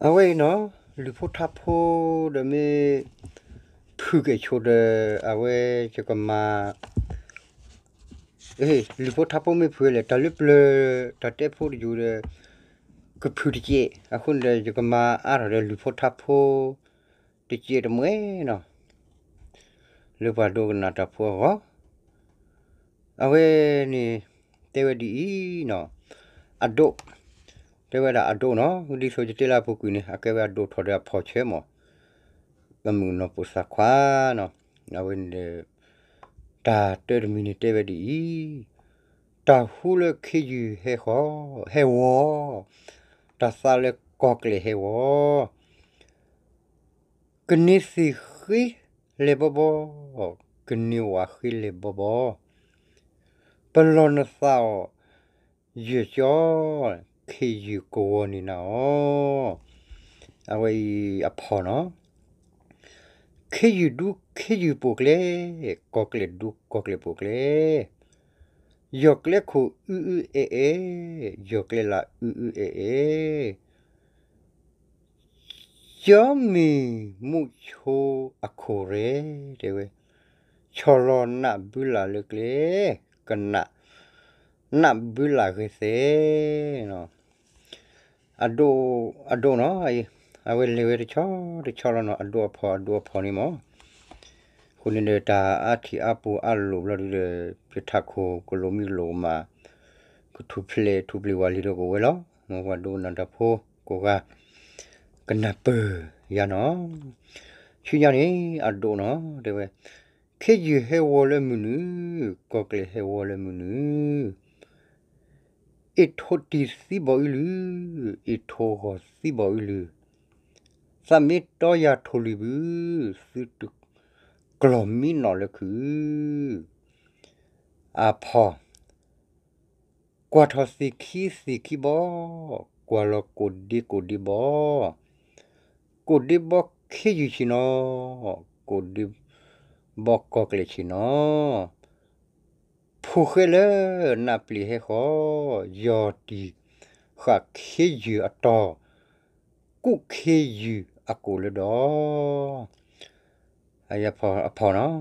အဝဲအံၤနီၤ, လုၢ်ဖိထါဖိဒီးမ့ၢ် ဖုၣ်ကဲၣ်ဆိးဒီး အဝဲယကမၤ လုၢ်ဖိထါဖိမ့ၢ်ဖုၣ်ဝဲလဲၣ်, တၢ်လၢပျၢၤတၢ်တဲဖိတယုၢ်ဒီး ကဖုၣ်တကဲး, အဃိန့ၣ်ဒီး ယကမၤအါထီၣ်ဒီးလုၢ်ဖိထါဖိ တကဲးတမှဲနီၤ, လၢပှၤဒိကနၣ်တၢ်ဖိအဂီၢ်, အဝဲန့ၣ် တဲဝဲဒ်အံၤနီၤ, အဒိၣ်, တဲဝဲဒၣ်အဒိၣ်နီၤ, ဒ်သိးယတဲလၢအပူၤကွံာ်န့ၣ် အကဲဝဲအဒိၣ်ထီၣ်ဒီးအဖီၣ်ဆၢမး, ကမုၣ်နီၢ်ပိာ်သးခွါနီၤ, အဝဲန့ၣ်ဒီး တၢ်တၢတမံၤန့ၣ်တဲဝဲဒ်အံၤ, တၢ်ဟူလၢခ့ယုၢ်ဟဲဃီၤ, ဟဲဝီၤ, တၢ်သးလၢကီၢ်ကျဲၢ်ဟဲဝီၤ, ကန့ၢ်သ့ၣ်ဃ့လဲၢ်ဘီဘီ, ကန့ၢ်ဝၣ်ဃ့လဲၢ်ဘီဘီ, ပလီၢ်နသးအီၤ ယဲၢ်ကၠီ, ခ့ယုၢ်ကဝီၤန့ၢ်နၤအီၤ, အဝဲအံၤအဖီၣ်နီၤ, ခ့ယုၢ်ဒူခ့ယုၢ်ပိာ်ကျဲ, ကီၢ်ကျဲၢ်ဒူကီၢ်ကျဲၢ်ပိာ်ကျဲ, ယီၢ်ကျဲခိၣ်အူအူအဲၣ်အဲၣ်, ယီၢ်ကျဲလၢအူအူအဲၣ်အဲၣ်, ကၠီမ့ၢ်မူဆိအခိၣ်ရဲ, တဲဝဲ, ဆီၣ်လီၤနးဘုလၢ်လၢကျဲ, ကနး, နးဘုလၢ်ဂဲၤသဲ, အဒိၣ်အဒိၣ်နီၤ, အဝဲလဲၤဝဲတဆီတဆီလီၤနီၤ, အဒိၣ်အဖီၣ်အဒိၣ်အဖီၣ်န့ၣ်မး, အဃိန့ၣ်ဒီးတၢ်အါထံၣ်အါပူၤအါလိၣ်ဘျီဒုဒီး ယထးခိၣ်ကလိၣ်မံလိၣ်မး, ကထူၣ်ဖျဲးထူၣ်ပျံၤဝဲလံဒီးကအိၣ်ဝဲလီၤ, မ်ပှၤဒိကနၣ်တၢ်ဖိကိးဂၤ ကနၢ်ပၢၢ်ယၤနီၤ, ဆူညါန့ၣ် အဒိၣ်နီၤ, တဲဝဲ, ခ့ယုၢ်ဟဲဝီၤလၢမုၢ်နုာ်, ကီၢ်ကျဲၢ်ဟဲဝီၤလၢမုၢ်နုာ်, အ့ၣ်ထိးတံၢ်သံဘီၣ်အူလုၢ်, အ့ၣ်ထိးဂီၤသံဘီၣ်အူလုၢ်, သးမ့ၢ်တီယၤထိၣ်လွံၢ်ဘု, သုတကျီၢ်မံနီၣ်လၢခုၣ်, အဖီၣ် ကွၢ်ထီၣ်သ့ၣ်ခံသ့ၣ်ခံဘီ, ကွၢ်လီၤကိၣ်ဒ့ကိၣ်ဒ့ဘီ, ကိၣ်ဒ့ဘီခ့ယုၢ်ဆ့ၣ်နီၤ, ကိၣ်ဒ့ဘီကီၢ်ကျဲၢ်ဆ့ၣ်နီၤ, ဖိၣ်ဃဲလၢနးပျံၤဟဲဃီ, ယီၢ်တံၢ်ဃာ်ခ့ယုၢ်အတီၤ, ကူးခ့ယုၢ်အကိၣ်လၢဒီး အဖီၣ်နီၤ,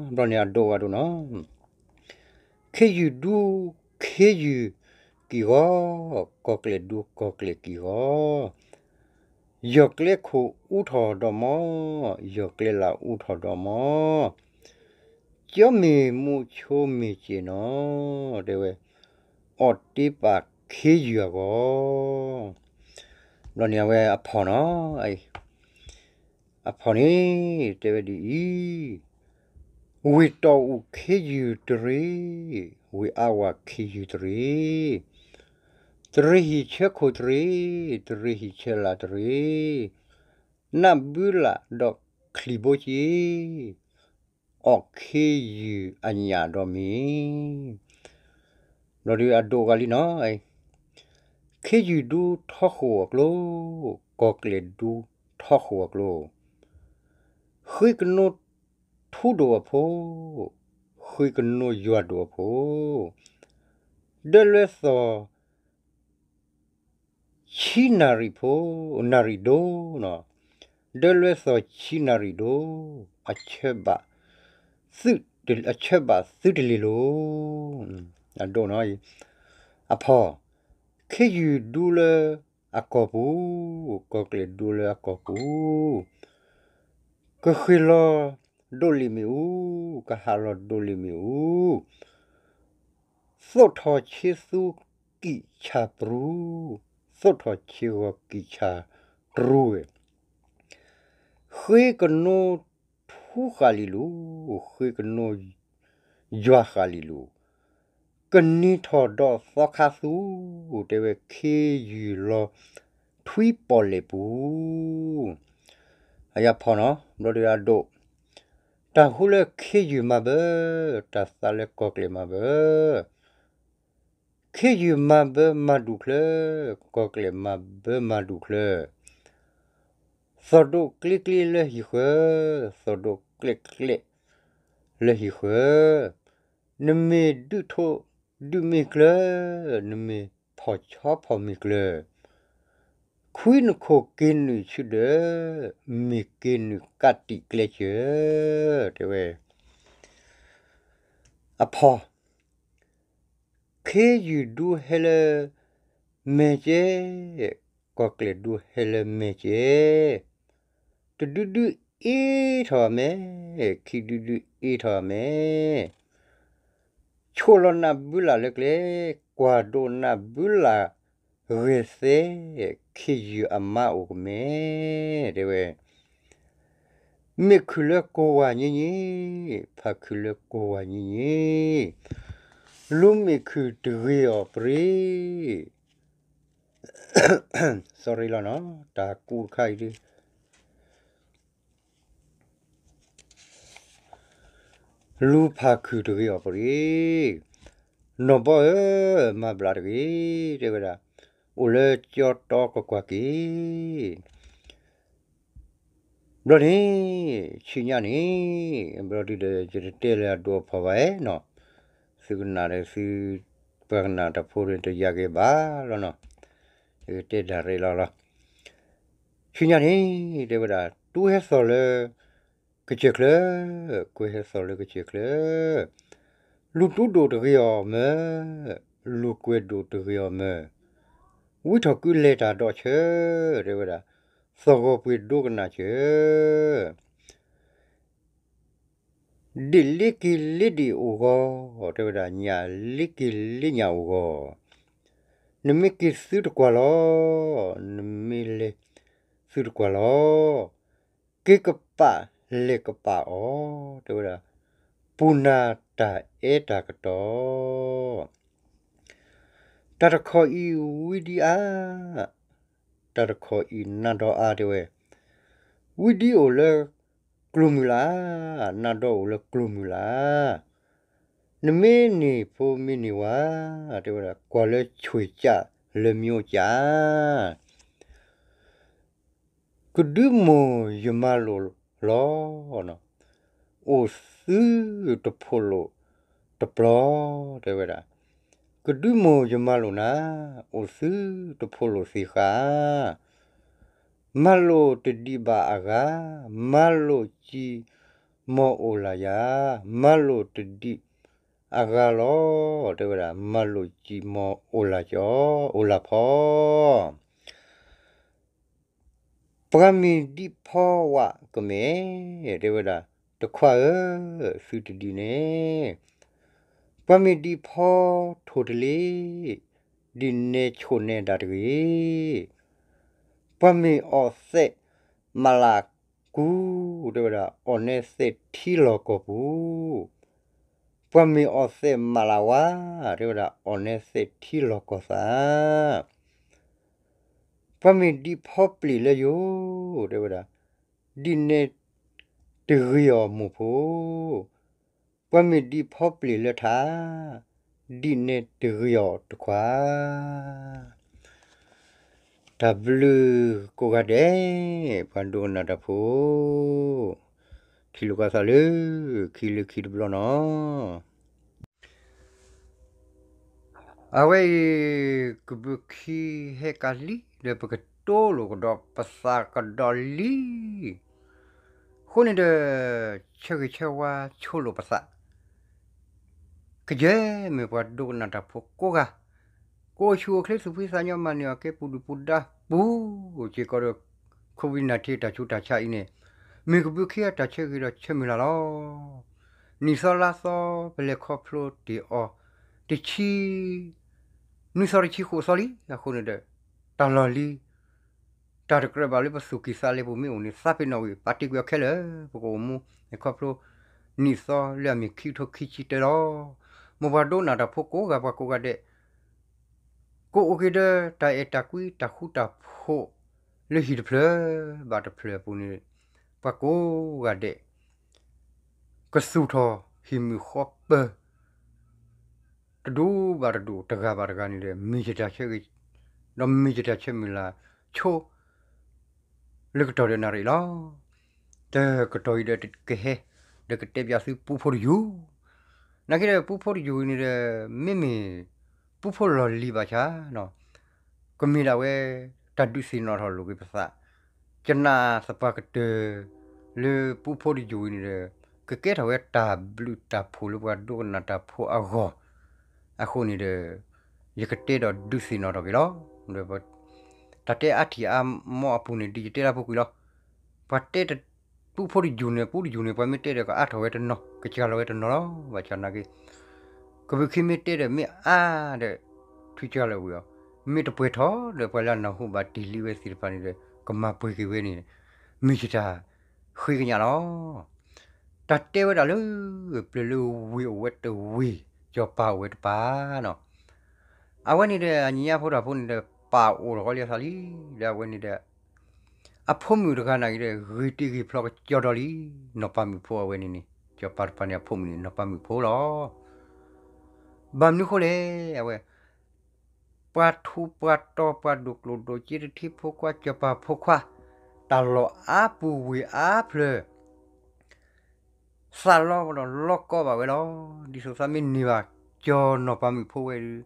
ဘျီန့ၣ်အဒိၣ်အဒိၣ်နီၤ, ခ့ယုၢ်ဒူခ့ယုၢ်ကံၢ်ဂီၤ, ကီၢ်ကျဲၢ်ဒူကီၢ်ကျဲၢ်ကံၢ်ဂီၤ, ယီၢ်ကျဲခိၣ်အူထီၣ်ဒီးမီ, ယီၢ်ကျဲလၢအူထီၣ်ဒီးမီ, ကၠီမ့ၢ်မူဆိမ့ၢ်ကဲးနီၤ, တဲဝဲ, အီၣ်တ့ပာ်ခ့ယုၢ်အဂီၢ်, ဘျီန့ၣ်အဝဲအဖီၣ်နီၤ, အဖီၣ်န့ၣ် တဲဝဲဒ်အံၤ, ဝ့ၢ်တီၢ်အူၣ်ခ့ယုၢ်တရံး, ဝ့ၢ်အါဝၤခ့ယုၢ်တရံး, တရံးဟံၣ်ဆၢခိၣ်တရံး, တရံးဟံၣ်ဆၢလာ်တရံး, နးဘုလၢ်ဒီးချံၣ်ဘိက့, အီၣ်ခ့ယုၢ်အညၣ်ဒီးမ့ၤ, ဘျီဒုးအဒိၣ်ဂၤလံနီၤ, ခ့ယုၢ်ဒူထီဃိၣ်အကျိ, ကီၢ်ကျဲၢ်ဒူထီဃိၣ်အကျိ, ဃ့ကနိထူဒိၣ်အဖိ, ဃ့ကနိယွၤဒိၣ်အဖိ, ဒၢလွဲသီၣ် ဆံနၣ်ရံၣ်ဖိ, နၣ်ရံၣ်ဒိၣ်နီၤ, ဒၢလွဲသီၣ်ဆံနၣ်ရံၣ်ဒိၣ်, အဆၢဘၣ်, အဆၢဘၣ်သုတလ့ၤလိၤ, အဒိၣ်နီၤ, အဖီၣ်, ခ့ယုၢ်ဒူလၢအကီၢ်ပူၤ, ကီၢ်ကျဲၢ်ဒူလၢအကီၢ်ပူၤ, ကဃ့ၢ်လီၤဒိးလ့ၣ်မ့ၣ်အူ, ကဟးလီၤဒိးလ့ၣ်မ့ၣ်အူ, သိးထီၣ်ဆ့သူကံၢ်ဆၣ်တရူ, သိးထီၣ်ဆ့ဂီၤကံၢ်ဆၣ်တရူဝဲ, ဃ့ကနိထူဃာ်လံၤလိၤ, ဃ့ကနိယွၤဃာ်လံၤလိၤ, ကနံၤထီၣ်ဒီးသီခါသူ, တဲဝဲခ့ယုၢ်လီၤထွံပီၣ်လဲၣ်ပူၤ, အယဖီၣ်နီၤ, ဘျီဒုးအဒိၣ်, တၢ်ဟူလၢခ့ယုၢ်မၤဘၢ, တၢ်သးလၢကီၢ်ကျဲၢ်မၤဘၢ, ခ့ယုၢ်မၤဘၢမၤဒူၣ်ချၢ, ကီၢ်ကျဲၢ်မၤဘၢမၤဒူၣ်ချၢ, သီၣ်ဒိၣ်ကျ့ကျ့လၢဟံၣ်ဃၢၤ, သီၣ်ဒိၣ်ကျဲကျဲလၢဟံၣ်ဃၢၤ, နမ့ၢ်ဒုးထိးဒုးမ့ၢ်ကျၢၤ, နမ့ၢ်ဖီၣ်ဆီဖီၣ်မ့ၢ်ကျၢၤ, ခွံနခိၣ်က့ၤနုာ်ဆူဒၢး, မ့ၢ်က့ၤနုာ်ကးတံာ်ကျဲစၢၤ, တဲဝဲ, အဖီ, ခ့ယုၢ်ဒူဟဲလၢမဲာ်ကဲ, ကီၢ်ကျဲၢ်ဒူဟဲလၢမဲာ်ကဲ, တဒုဒုအ့ထီၣ်အမဲာ်, ခံဒုဒုအ့ထီၣ်အမဲာ်, ဆိးလီၤနၢ်ဘုလၢ်လၢကျဲ, ကွၢ်ဒိးနၢ်ဘုလၢ်ဂဲၤသဲ, ခ့ယုၢ်အမါအိၣ်ကမဲ, တဲဝဲ, မ့ၣ်ခုၣ်လၢကိၢ်ဝါညံညံ, ဖးခုၣ်လၢကိၢ်ဝါညံညံ, လူၤမ့ၣ်ခုၣ်တဂ့ၤအီၤပရ့, sorry လီၤနီၤ, တၢ်ကူတခါအံၤဒု လူၤဖးခုၣ်တဂ့ၤအီၤပရ့, နီၢ်ဘီဧၢ, မၤဘျါတဂ့ၤ, တဲဝဲဒၣ်, အိၣ်လၢကၠီတီကကွၢ်က့ၤ, ဘျီန့ၣ်, ဆူညါန့ၣ်, ဘျီဒုဒီး ယတတဲလၢအဒိအဖီဘၣ်နီၤ, သုကနၣ်ဒီးသု, ပှၤကနၣ်တၢ်ဖိန့ၣ်တယာ်က့ၤဘၣ်လီၤနီၤ, ယကတဲဒၣ်ရဲၣ်လီၤလီၤ. ဆူညါန့ၣ်, တဲဝဲဒၣ်, တူၢ်ဟဲသီၣ်လၢကစၢၢ်ချၢ, ကွဲၤဟဲသီၣ်လၢကစၢၢ်ချၢ, လူၤတူၢ်ဒိၣ်တဂ့ၤအီၤမၢ, လူၤကွဲၤဒိၣ်တဂ့ၤအီၤမၢ, ဝံထီၣ်ကုလဲၤတၢ်ဒီးဆၢ, တဲဝဲဒၣ်, သီၣ်ဂီၤပှ့ၤဒိကနၣ်စၢၤ ဒ့ၣ်လ့က့ၤလ့ဒ့ၣ်အိၣ်ဂီၤ, တဲဝဲဒၣ်, ညၣ်လ့က့ၤလ့ညၣ်အိၣ်ဂီၤ, နမ့ၢ်က့ၤသုတကွၢ်လီၤ, နမ့ၢ်လဲၤသုတကွၢ်လီၤ, က့ၤကပာ်လဲၤကပာ်အီၤ, တဲဝဲဒၣ်, ပူၤနၤတၢ်အဲၣ်တၢ်ကတီၤ တၢ်တခီအံၤဝံဒံအါ, တၢ်တခီအံၤနါဒီအါ တဲဝဲ, ဝံဒံအိၣ်လၢကျိၤမုၢ်လၢ်, နါဒီအိၣ်လၢကျိၤမုၢ်လၢ်, နမ့ၢ်န့ၢ်ဖိမ့ၢ်န့ၢ်ဝၤ, တဲဝဲဒၣ်, ကွၢ်လၢဆွ့ၣ်ကၠၢ်လၢမျိကၠၢ် ကဒုမိၢ်ယမၤလိာ်လီၤ, အိၣ်သုတဖိးလိာ်တပျီၤ, တဲဝဲဒၣ်, ကဒုမိၢ်ယမၤလိာ်နၤ, အိၣ်သုတဖိးလိာ်သ့ၣ်ဃာ်, မၤလိာ်တဒံးဘၣ်အဂၤ, မၤလိာ်စံးမီၤအိၣ်လၢ်ယၤ, မၤလိာ်တဒံးအဂၤလီၤ, တဲဝဲဒၣ်, မၤလိာ်စံးမီၤအိၣ်လၢ်ကၠီ, အိၣ်လၢ်ဖီ ပှၤမ့ၢ်ဒံးဖီဝးကမဲာ်, တဲဝဲဒၣ်, တခွါဧၢ, သုတဒံးနဲ, ပှၤမ့ၢ်ဒံးဖီထိၣ်တလ့ၢ်, ဒံးနဲဆိၣ်နဲဒၣ်တဂ့ၤ, ပှၤမ့ၢ်အီၣ်သဲးမးလၢ်ကူ, တဲဝဲဒၣ်, အီၣ်နဲသဲးထံလီၢ်ကီၢ်ပူၤ ပှၤမ့ၢ်အီၣ်သဲးမးလၢ်ဝါ, တဲဝဲဒၣ်, အီၣ်နဲသဲးထံလီၢ်ကီၢ်သး, ပှၤမ့ၢ်ဒံးဖီပျ့ၤလၢယိာ်, တဲဝဲဒၣ်, ဒံးနဲတဂ့ၤအီၤမိၢ်ဖိ, ပှၤမ့ၢ်ဒံးဖီပျ့ၤလၢထး, ဒံးနဲတဂ့ၤအီၤတခွါ တၢ်ဘျုးကိးဂၤဒဲး, ပှၤဒိကနၣ်တၢ်ဖိ, ထံၣ်လိာ်ကသးလၢ ခံလၢခံတဘျီနီၤ. အဝဲအံၤ ကဘုးခံဟဲကလံၤ ဒီးပကတိၤလိာ်ကဒီးပသးကဒီးလံ အဃိန့ၣ်ဒီး ဆၢဂ့ၤဆၢဝါဆိလိာ်ပသး ကယဲၢ်မ့ၢ်ပှၤဒိကနၣ်တၢ်ဖိကိးဂၤ, ကအိၣ်ဆူၣ်အိၣ်ချ့သူၣ်ဖှံသးညီမၤနၢၤအီၤကဲပူၤဒုၣ်ပူၤဒါပူၤ, စ့ၢ်ကီးဒီး COVID nineteen တၢ်ဆူးတၢ်ဆါအံၤန့ၣ် မ့ၢ်ကဘုးခံအတၢ်ဆၢဂ့ၤဒီးဆၢမုၢ်လၢ်လီၤ. နံၣ်သီလါသီ ပလဲၤခီဖျိတ့ၢ်အီၤ တဆံ နွံသီတဆံဃိးသီလံ, အဃိန့ၣ်ဒီး တၢ်လီၢ်လံၤ တၢ်တကြၢးဘၣ်လၢပသူၣ်ကံၢ်သးလဲပူၤမ့ၢ်အိၣ်န့ၣ် သးပ့ၤနီၣ်ဝံၤ ပာ်တ့ၢ်ကွံာ်အီၤခဲလၢာ်, ပကအိၣ်မူန့ၣ်ခီဖျိ နံၣ်သီလၢအမ့ၢ်ခံကထိခံဆံတၢလီၤ. မိၢ်ပှၤဒိကနၣ်တၢ်ဖိကိးဂၤပှၤကိးဂၤဒဲး ကအိၣ်က့ၤဒီးတၢ်အဲၣ်တၢ်ကွံတၢ်ဃူတၢ်ဖိး လၢဟံၣ်တဖျၢၣ်ဘၣ်တဖျၢၣ်အပူၤန့ၣ် ပှၤကိးဂၤဒဲး ကသူၣ်ထီၣ်ဟံၣ်မုာ်ဃီပၢၤ တဒူၣ်ဘၣ်တဒူၣ် တဂၤဘၣ်တဂၤန့ၣ်ဒီး မ့ၢ်ယတၢ်ဆၢဂ့ၤ ဒီးမ့ၢ်ယတၢ်ဆၢမုၢ်လၢ်ဆိ လၢကတီၢ်ဒီးနၣ်ရံၣ်လီၤ. တကတီၢ်အံၤဒီးကဟဲ ဒီးကတဲပၠးသုပူဖိတယုၢ်, နာ်က့ဒီးပူဖိတယုၢ်အံၤန့ၣ်ဒီး မ့မ့ၢ်ပူဖိလီၢ်လံၤဘၣ်ဆၣ် ကမ့ၢ်ဒၣ်ဝဲ တၢ်ဒုးသ့ၣ်နီၣ်ထီၣ်လိာ်က့ၤပသး, ကနၣ်သပှၢ်ကတၢၢ်လၢပူဖိတယုၢ်အံၤန့ၣ်ဒီး ကကဲထီၣ်ဝဲတၢ်ဘျုးတၢ်ဖှိၣ်လၢပှၤဒိကနၣ်တၢ်ဖိအဂီၢ်, အဃိန့ၣ်ဒီး ယကတဲဒီးဒုးသ့ၣ်နီၣ်ထီၣ်က့ၤလီၤ. တၢ်တဲအါထံၣ်အါမီအပူၤန့ၣ် ဒ်ယတဲတၢ်ဖိကွံာ်လီၤ. ပှၤတဲ ပူဖိတယုၢ်န့ၣ် ပူတယုၢ်န့ၣ် ပှၤမ့ၢ်တဲဒီးကအါထီၣ်ဝဲတနီၤ ကစှၤလီၤဝဲတနီၤလီၤ. ဘၣ်ဆၣ်နာ်က့ ကဘုးခံမ့ၢ်တဲဒီးမ့ၢ်အါဒီး ထုကၢလၢာ်ဝံၤအီၤ, မ့ၢ်တပှဲၤထီၣ်ဒီးပှၤလၢအနၢ်ဟူဘၣ်တ့ၢ်လံဝဲသ့ၣ်တဖၣ်န့ၣ်ဒီး ကမၤပှဲၤက့ၤဝဲန့ၣ် မ့ၢ်ယတၢ်ဃ့ကညးလီၤ. တၢ်တဲဝဲဒၣ်လၢ ပျၢၤလၢဝ့ၢ်အိၣ်ဝဲတဝ့ၢ်, စီၤပၤအိၣ်ဝဲတပၤနီၤ. အဝဲန့ၣ်ဒီး အညါဖိတၢ်ဖိန့ၣ်ဒီး ပၢ်အိၣ်ထီၣ်ဃီလံအသးလံ, ဒီးအဝဲန့ၣ်ဒီး အဖိမုၣ်တဂၤနာ်က့ဒီး ဂ့ၤတ့ၢ်ဂ့ၤဖျီကကၠီဒီလံ, နီၢ်ပၤမုၣ်ဖိအဝဲန့ၣ်န့ၣ် စီၤပၤတပၤန့ၣ်အဖိမုၣ်န့ၣ် နီၢ်ပၤမုၣ်ဖိလီၤ. ဘၣ်မနုၤဃိလဲၣ်, အဝဲ ပှၤထူးပှၤတီၤ ပှၤဒိၣ်ကျိၣ်ဒိၣ်စ့ တထံဖိခွါ စီၤပၤဖိခွါ, တၢ်လီၢ်အါပူၤဝ့ၢ်အါဖျၢၣ် သးလီဝဲဒီးလီကီဘၣ်ဝဲလီၤ. ဒ်သိးသးမ့ၢ်န့ၢ်ဘၣ်ကၠီနီၢ်ပၤမုၣ်ဖိဝဲဒီး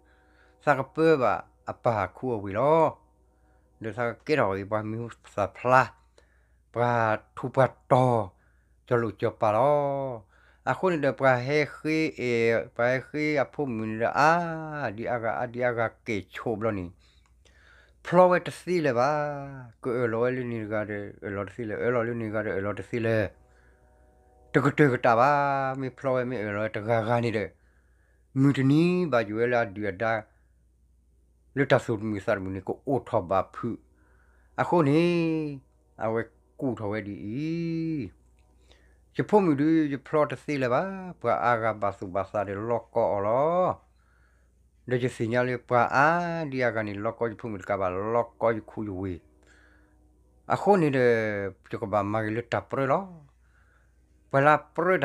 သးကပၢဘၣ်အပၢ်အခူအဝ့ၢ်လီၤ. ဒီးသးကကဲထီၣ်က့ၤပှၤမံၤဟူသၣ်ဖျါ, ပှၤထူးပှၤတီၤ, ကၠီလိာ်ကၠီပၤလီၤ. အဃိန့ၣ်ဒီး ပှၤဟဲဃ့အဲၣ် ပှၤဟဲဃ့အဖိမုၣ်န့ၣ်ဒီး အါဒံအါဂၤ အါဒံအါဂၤကဲၣ်ဆိးဘျီန့ၣ် ဖျီဝဲတသ့လၢၤဘၣ်. ကအၢၣ်လီၤဝဲလၢန့ၣ်တဂၤဒီး အၢၣ်လီၤတသ့လၢၤ, အၢၣ်လီၤလၢန့ၣ်တဂၤဒီး အၢၣ်လီၤတသ့လၢၤ, တကတၢၢ်ကတၢၢ်ဘၣ်. မ့ၢ်ဖျီဝဲ မ့ၢ်အၢၣ်လီၤဝဲတဂၤဂၤန့ၣ်ဒီး မုၢ်တနံၤဘၣ်ယိၣ်ဝဲလၢအဒုၣ်အဒါ လၢတၢ်သူၣ်တမုာ်သးတမုာ်န့ၣ် ကအိၣ်ထီၣ်ဘၣ်ဖုး. အဃိန့ၣ် အဝဲကူၣ်ထီၣ်ဝဲဒ်အံၤ, ယဖိမုၣ်ဒုး ယဖျီတသ့လၢၤဘၣ်. ပှၤအါဂၤဘၣ်သူၣ်ဘၣ်သးဒီးလီကီအီၤလီၤ. ဒီးယသ့ၣ်ညါလၢပှၤအါဒံအါဂၤန့ၣ် လီကီယဖိမုၣ်တကးဘၣ် လီကီယခူယဝ့ၢ်. အဃိန့ၣ်ဒီး ယကဘၣ်မၤဂ့ၤလၢတၢ်ပြၢလီၤ. ပှၤလၢအပြၢတၢ်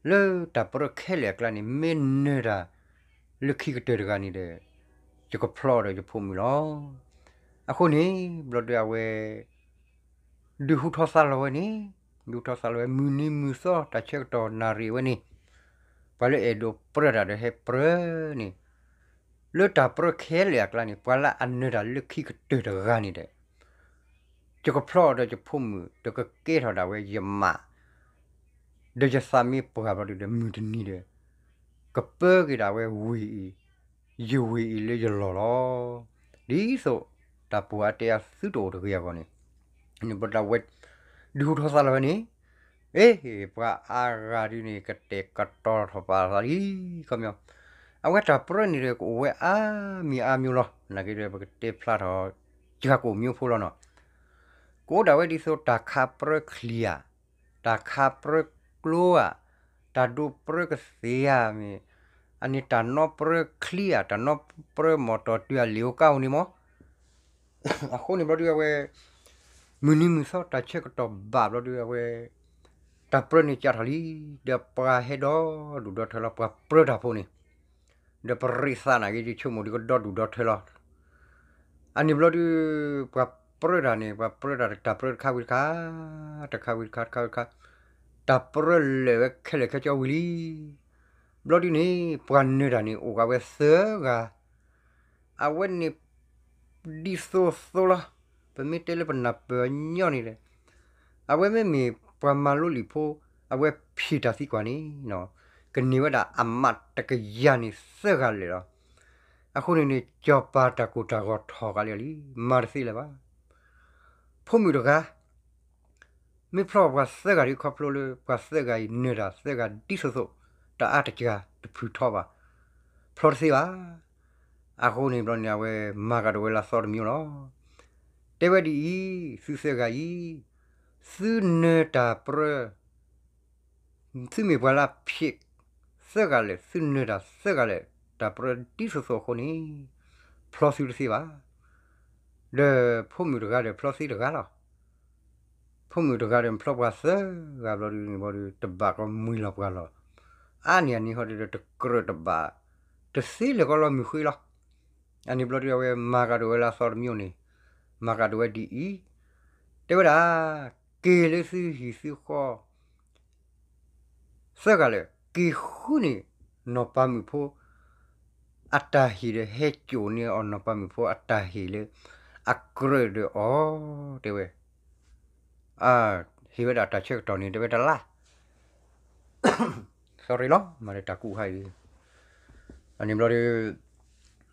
လၢတၢ်ပြၢခဲလၢာ်အကျါန့ၣ် မ့ၢ်နၢၤတၢ်လၢခံကတၢၢ်တဂၤန့ၣ်ဒီး ယကဖျီဒီးယဖိမုၣ်လီၤ. အဃိန့ၣ် ဘျီဒုးအဝဲ ဒုးဟူထီၣ်သါလီၤဝဲန့ၣ်, ဒုးဟူထီၣ်သါလီၤဝဲ မုၢ်နံၤမုၢ်သီ တၢ်ဆၢကတီၢ်နၣ်ရံၣ်ဝဲန့ၣ်, ပှၤလၢအဲၣ်ဒိးပြၢတၢ်ဒီးဟဲပြၢန့ၣ်, လၢတၢ်ပြၢခဲလၢာ်အကျါန့ၣ် ပှၤလၢအနၢၤတၢ်လၢခံကတၢၢ်တဂၤန့ၣ်ဒီး ယကဖျီဒီးယဖိမုၣ် ဒီးကကဲထီၣ်ဒၣ်ဝဲယမး, ဒီးယသးမ့ၢ်ပှၢ်ဘျီဒုးဒီး မုၢ်တနံၤဒီး ကပၢက့ၤဒၣ်ဝဲဝ့ၢ်အံၤ, ယဝ့ၢ်အံၤလၢယလီၢ်လီၤ. ဒ်သိးတၢ်ပှၢ်အါတဲအါသုတအိၣ်တဂ့ၤအဂီၢ်န့ၣ်, န့ၣ်ဘျီဒုးအဝဲ ဒုးဟူထီၣ်သါလီၤဝဲန့ၣ်, အ့ ပှၤအါဂၤဒုးန့ၣ် ကတဲာ်ကတီၤထီၣ်ပာ်သးလံ, ခီပညီ အဝဲတၢ်ပြၢန့ၣ်ဒီး ကအိၣ်ဝဲအါမံၤအါမံၤလီၤ. နာ်က့ဒီး ပကတဲဖျါထီၣ် ယၤကိာ်မံၤဖိလီၤနီၤ. ကအိၣ်ဒၣ်ဝဲဒ်သိးတၢ်ခးပြၢချံဧါ, တၢ်ခးပြၢကျိဧါ, တၢ်ဒိးပြၢကသ့ဧါမ့ၢ်, အန့ၣ်တၢ်နီပြၢချံဧါ, တၢ်နီပြၢမီၢ်တီၢ်တုၤအလ့ၣ်ဧိၤကါဧိၤန့ၣ်မး. အဃိန့ၣ်ဘျီဒုးအဝဲ မုၢ်နံၤမုၢ်သီတၢ်ဆၢကတီၢ်ဘၣ်ဘျီဒုးအဝဲ တၢ်ပြၢန့ၣ်ကးထီၣ်လံ, ဒီးပှၤဟဲဒီဒူၣ်ဒီထၢလီၤ ပှၤပြၢတၢ်ဖိန့ၣ်, ဒီးပရ့းသးနာ်က့ ယဆိကမိၣ်ဒုးကဒီဒူၣ်ဒီထၢလီၤ. အန့ၣ်ဘျီဒုး ပှၤပြၢတၢ်န့ၣ် ပှၤပြၢတၢ်တၢ်ပြၢတခါဝံၤတခါ, တခါဝံၤတခါ တခါဝံၤတခါ, တၢ်ပြၢလၢာ်ဝဲခဲလၢာ်ခဲဆ့ဝံၤလံ. ဘျီဒုးန့ၣ် ပှၤနၢၤတၢ်န့ၣ် အိၣ်ဃာ်ဝဲသၢဂၤ အဝဲန့ၣ် ဒ်သိးသိးလီၤ. ပမ့ၢ်တဲလၢပနၢ်ပၢၢ်အညီန့ၣ်ဒီး အဝဲမ့မ့ၢ်ပှၤမၤလိလံာ်ဖိ, အဝဲဖံးတၢ်သံကွၢ်န့ၣ် ကန့ၢ်ဝဲဒၣ်အမးတကယၤန့ၣ်သၢဂၤလၢာ်လီၤ. အဃိန့ၣ်န့ၣ် စီၤပၤတၢ်ကိၢ်တၢ်ဂီၤထီၣ်ဃာ်လံလံ, မၤတသ့လၢၤဘၣ်. ဖိမုၣ်တဂၤ မ့ၢ်ဖျီပှၤသၢဂၤဒ်ခီဖျိလၢ ပှၤသၢဂၤအံၤနၢၤတၢ်သၢဂၤဒ်သိးသိး, တအါတကဂၤတဖုးထီဘၣ်, ဖျီတသ့ဘၣ်. အဃိန့ၣ်ဘျီန့ၣ် အဝဲမၤကဒီးဝဲလၢအသီတမံၤလီၤ. တဲဝဲဒ်အံၤ, သုသၢဂၤအံၤ, သုနၢၤတၢ်ပြၢ သုမ့ၢ်ပှၤလၢအဖံးသၢဂၤလၢာ်, သုနၢၤတၢ်သၢဂၤလၢာ်, တၢ်ပြၢဒ်သိးသိးအဃိန့ၣ် ဖျီသုတသ့ဘၣ်. ဒီးဖိမုၣ်တဂၤဒီးဖျီသ့တဂၤလီၤ. ဖိမုၣ်တဂၤဒီးဖျီပှၤသၢဂၤဘျီဒုးန့ၣ်ဘျီဒုး တဘၣ်ကမှံၤလီၤပှၤလီၤ. အါန့ၢ်အန့ၣ်ဃီဒီး တကြၢးတဘၣ် တသ့လၢၤကီလီၤမုၢ်ဃ့လီၤ. အန့ၣ်ဘျီဒုးအဝဲမၤကဒီးဝဲလၢအသီတမံၤန့ၣ်, မၤကဒီးဝဲဒ်အံၤ, တဲဝဲဒၣ်, က့ၤလၢသုဟံၣ်သုဃီ သၢဂၤလၢာ်, က့ၤဃုန့ၢ်နီၢ်ပၤမုၣ်ဖိ အတၢ်ဟ့ၣ်ဒီး ဟဲစိာ်န့ၢ်အီၤနီၢ်ပၤမုၣ်ဖိအတၢ်ဟ့ၣ်လၢ အကြၢးဒီးအီၤ တဲဝဲ, အဟ့ၣ်ဝဲဒၣ်တၢ်ဆၢကတီၢ်န့ၣ် တဲဝဲတလါ sorry လီၤ မၤလၢတၢ်ကူၣ်ဟါအံၤ, အန့ၣ်ဘျီဒီး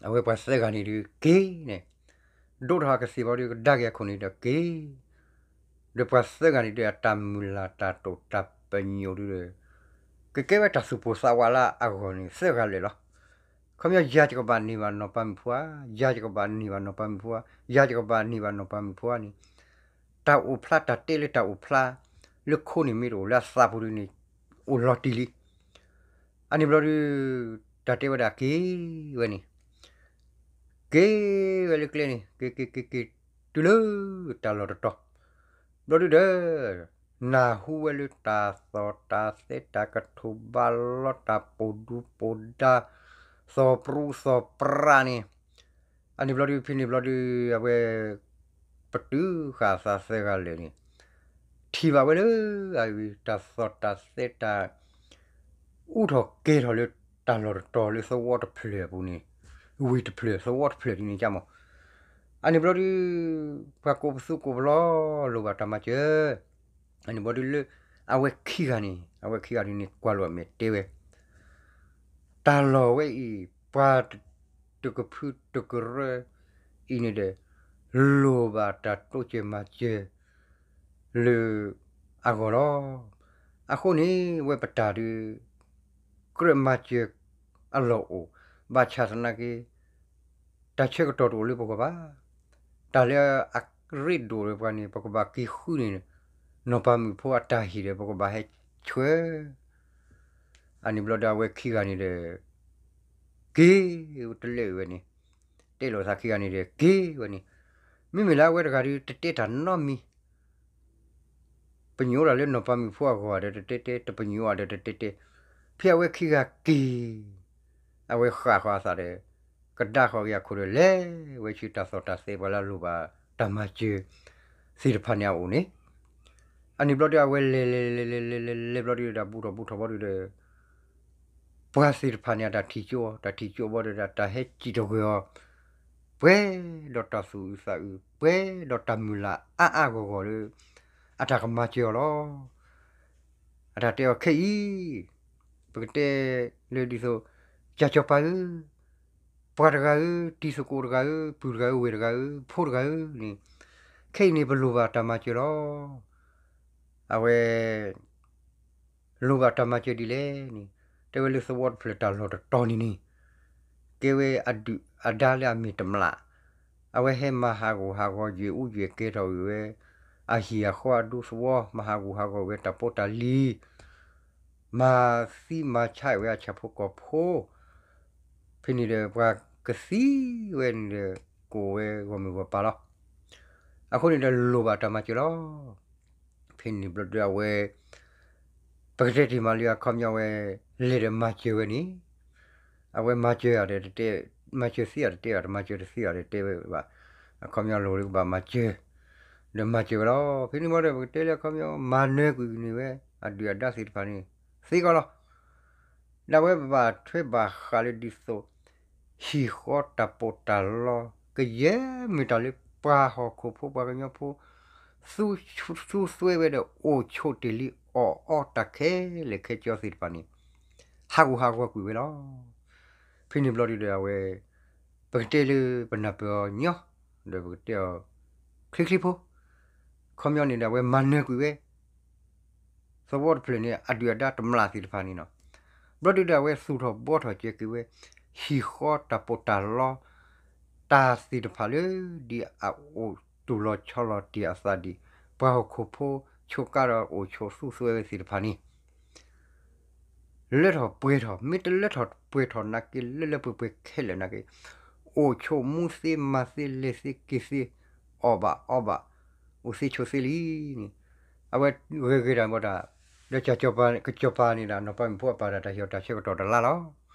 အဝဲပှၤသၢဂၤန့ၣ်ဒီးက့ၤန့ၣ်, ဒိၣ်ထီၣ်ကသ့ၣ်ဘျီဒီးကဒါက့ၤအခိၣ်န့ၣ်ဒီးက့ၤ, ဒီးပှၤသၢဂၤန့ၣ်ဒီးအတၢ်မုၢ်လၢ်တၢ်တိာ်တၢ်ပညိၣ်ဒီး ကကဲဝဲတၢ်သူၣ်ပိၢ်သးဝးလၢအဂီၢ်န့ၣ် သၢဂၤလၢာ်လီၤ. ခီပညီ ယၤယကဘၣ်န့ၢ်ဘၣ်နီၢ်ပၤမုၣ်ဖိဧါ, ယၤယကဘၣ်န့ၢ်ဘၣ်နီၢ်ပၤမုၣ်ဖိဧါ, ယၤယကဘၣ်န့ၢ်ဘၣ်နီၢ်ပၤမုၣ်ဖိဧါန့ၣ်, တၢ်အိၣ်ဖျါတၢ်တဲလၢတၢ်အိၣ်ဖျါ လၢခိန့ၣ်မ့ၢ်တအိၣ်လၢအသးပူၤဒ်န့ၣ် အိၣ်လီၤတံၢ်လံ. အန့ၣ်ဘျီဒီး တၢ်တဲဝဲဒၣ်က့ၤဝဲန့ၣ် က့ၤဝဲလၢကျဲန့ၣ် က့ၤက့ၤက့ၤက့ၤ တုၤလၢတၢ်လီၢ်တတီၤ, ဘျီဒုဒီး နၢ်ဟူဝဲလၢတၢ်သီၣ်တၢ်သဲတၢ်ကထိၣ်ဘါလီတၢ်ပိာ်ဒူပိာ်ဒါ သီၣ်ပြူသီၣ်ပြးန့ၣ်, အန့ၣ်ဘျီဒု ဖဲန့ၣ်ဘျီဒု အဝဲ ပတုၤဃာ်သးသၢဂၤလၢာ်န့ၣ် ထံၣ်ဘၣ်ဝဲလၢ အဝဲတၢ်သီၣ်တၢ်သဲတၢ် အူထီၣ်ကဲၤထီၣ်လၢတၢ်လီၢ်တတီၤလၢသဝီတဖျၢၣ်အပူၤန့ၣ်, ဝ့ၢ်တဖျၢၣ်သဝီတဖျၢၣ်ဒ်န့ၣ်ကမၣ်, အန့ၣ်ဘျီဒု ပှၤကိးပသူကိးပလီ လိၣ်ဘၣ်တၢ်မၤစၢၤ, အန့ၣ်ဘျီဒုလၢ အဝဲခံဂၤန့ၣ် အဝဲခံဂၤဒ်န့ၣ် ကွၢ်လိာ်အမဲာ်တဲဝဲ တၢ်လီၢ်ဝဲအံၤ ပှၤတကဖုတကရၢအံၤန့ၣ်ဒီး လိၣ်ဘၣ်တၢ်တိစၢၤမၤစၢၤ လၢအဂီၢ်လီၤ. အဃိန့ၣ် ဝဲပတၢ်ဒုး ကြၢးမၤစၢၤအလီၢ်အိၣ်, ဘၣ်ဆၣ်သနာ်က့ တၢ်ဆၢကတီၢ်တအိၣ်လၢပဂီၢ်ဘၣ်. တၢ်လၢအရ့ဒိၣ်လၢပှၤန့ၣ် ပကဘၣ်က့ၤဃုန့ၣ် နီၢ်ပၤမုၣ်ဖိအတၢ်ဟ့ၣ်ဒီး ပကဘၣ်ဟဲဆှၢ အန့ၣ်ဘျီဒီးအဝဲခံဂၤန့ၣ်ဒီး က့ၤတလဲာ်ဝဲန့ၣ်, တဲလိာ်သးခံဂၤန့ၣ်ဒီး က့ၤဝဲန့ၣ်, မ့မ့ၢ်လၢအဝဲတဂၤဒီး တတဲတၢ်နီတမံၤ ပညိၣ်တၢ်လၢနီၢ်ပၤမုၣ်ဖိအဂီၢ်ဒီးတတဲတဲ, တပညိၣ်အဒီးတတဲတဲ, ဖဲအဝဲခံဂၤက့ၤ အဝဲဃၣ်ဃီအသးဒီး ကဒါဃီက့ၤအခိၣ်ဒီး လဲၤဝဲဆူတၢ်သီၣ်တၢ်သဲပှၤလၢအလိၣ်ဘၣ်တၢ်မၤစၢၤသ့ၣ်တဖၣ်န့ၣ်အအိၣ်န့ၣ်, အန့ၣ်ဘျီဒီးအဝဲလဲၤလဲၤလဲၤလဲၤလဲၤလဲၤလဲၤဘျီဒီး တၢ်ဘူၣ်ထီၣ်ဘူထီၣ်ဘျီဒီး ပှၤသ့ၣ်တဖၣ်န့ၣ် အတၢ်ထံၣ်ကၠိအီၤ, တၢ်ထံၣ်ကၠိအီၤဘျီဒီး တၢ်ဟဲစံၣ်ထီၣ်ဂဲၤအီၤ, ပှဲၤဒီးတၢ်သူၣ်အုးသးအုး, ပှဲၤဒီးတၢ်မုၢ်လၢ်အါအါဂီၢ်ဂီၢ်လၢ အတၢ်ကမၤစၢၤအီၤလီၤ. အတၢ်တဲအီၤခဲအံၤ ပကတဲလၢဒ်သိး ကၠၢ်စီၤပၤဧၢ, ပှၤတဂၤဧၢ, တံၤသကိးတဂၤဧၢ, ပုၢ်တဂၤဧၢ, ဝဲၢ်တဂၤဧၢ, ဖိတဂၤဧၢန့ၣ်, ခဲအံၤန့ၣ် ပလိၣ်ဘၣ်တၢ်မၤစၢၤလီၤ. အဝဲ လိၣ်ဘၣ်တၢ်မၤစၢၤဒ်လဲၣ်န့ၣ်, တဲဝဲလၢသဝီတဖျၢၣ်တၢ်လီၢ်တတီၤန့ၣ်န့ၣ် ကဲဝဲအဒုၣ်အဒါလၢအမ့ၢ်တမျၢ်, အဝဲဟဲမၤဟးဂူာ်ဟးဂီၤယွဲၢ်အူယွဲၢ်ကဲထီၣ်ဝဲ အဟံၣ်အဃီအဒူသဝီ, မၤဟးဂူာ်ဟးဂီၤဝဲတၢ်ဖိတၢ်လံၤ, မၤသံမၤဆါဝဲအဆၣ်ဖိကီၢ်ဖိ, ဖဲန့ၣ်ဒီးပှၤကသံဝဲန့ၣ်ဒီး ကိးဝဲဂီၢ်မုၢ်ဂီၢ်ပၤလီၤ. အဃိန့ၣ်ဒီးလိၣ်ဘၣ်တၢ်မၤစၢၤလီၤ. ဖဲန့ၣ်ဘျီဒီးအဝဲ ပကတဲတ့ၢ်မးလၢအခီပညီဝဲ လဲၤဒီးမၤစၢၤဝဲန့ၣ်, အဝဲမၤစၢၤဧါဒီးတတဲ, မၤစၢၤသ့ဧါတတဲဘၣ်, တမၤစၢၤတသ့ဧါဒီးတဲဝဲဘၣ်, အခီပညီလိၣ်လၢကဘၣ်မၤစၢၤ, ဒီးမၤစၢၤဝဲလီၤ. ဖဲန့ၣ်ဘျီဒီး ပကတဲလၢအခီပညီ မၤနၢၤကွံာ်န့ၢ်ဝဲ အဒုၣ်အဒါသ့ၣ်တဖၣ်န့ၣ် သ့ကီးလီၤ. ဒီးအဝဲဘၣ်ထွဲဘၣ်ဃးလၢဒ်သိး ဟံၣ်ဃီတၢ်ပီးတၢ်လီ ကယဲၢ်မ့ၢ်တၢ်လၢပှၤဟီၣ်ခိၣ်ဖိပှၤကညီဖိ သူသူစွဲဝဲဒီး အိၣ်ဆိးတ့ၢ်လံအီၣ်အီတၢ်ခဲလၢာ်ခဲဆ့သ့ၣ်တဖၣ်န့ၣ် ဟးဂူာ်ဟးဂီၤကွံာ်ဝဲလီၤ. ဖဲန့ၣ်ဘျီဒုဒီးအဝဲ ပကတဲလၢပနၢ်ပၢၢ်အီၤညီ, ဒီးပကတဲအီၤ ချ့ချ့ဖိ, ခီပညီန့ၣ်ဒီးအဝဲမၤနၢၤကွံာ်ဝဲ သဝီတဖျၢၣ်န့ၣ် အဒုၣ်အဒါတမျၢ်သ့ၣ်တဖၣ်န့ၣ်လီၤ. ဘျီဒုဒီးအဝဲသူၣ်ထီၣ်ဘှီထီၣ်ကဲက့ၤဝဲ ဟံၣ်ဃီတၢ်ပီးတၢ်လီ တၢ်သ့ၣ်တဖၣ်လၢ ဒ်အအိၣ်တူၢ်လီၤဆီလီၤတ့ၢ်အသးဒ် ပှၤဟီၣ်ခိၣ်ဖိဆိးကါဒီးအိၣ်ဆိးသူစွဲဝဲသ့ၣ်တဖၣ်န့ၣ် လၢထီၣ်ပှဲၤထီၣ်, မ့ၢ်တလၢထီၣ်ပှဲၤထီၣ်နာ်က့ လၢလၢပှဲၤပှဲၤခဲလၢာ်နာ်က့ အိၣ်ဆိးမူသ့မၤသ့ လဲၤသ့က့ၤသ့ အီၣ်ဘၣ်အီဘၣ် အိၣ်သ့ဆိးသ့လံန့ၣ်, အဝဲဂဲၤဂ့ၤတၢ်ဘၣ်တၢ်, ဒီးကစီၤပၤန့ၣ်ဒီး နီၢ်ပၤမုၣ်ဖိအပၢ်ဒီး တၢ်ဟ့ၣ်အီၤတၢ်ဆၢကတီၢ်တလါလီၤ.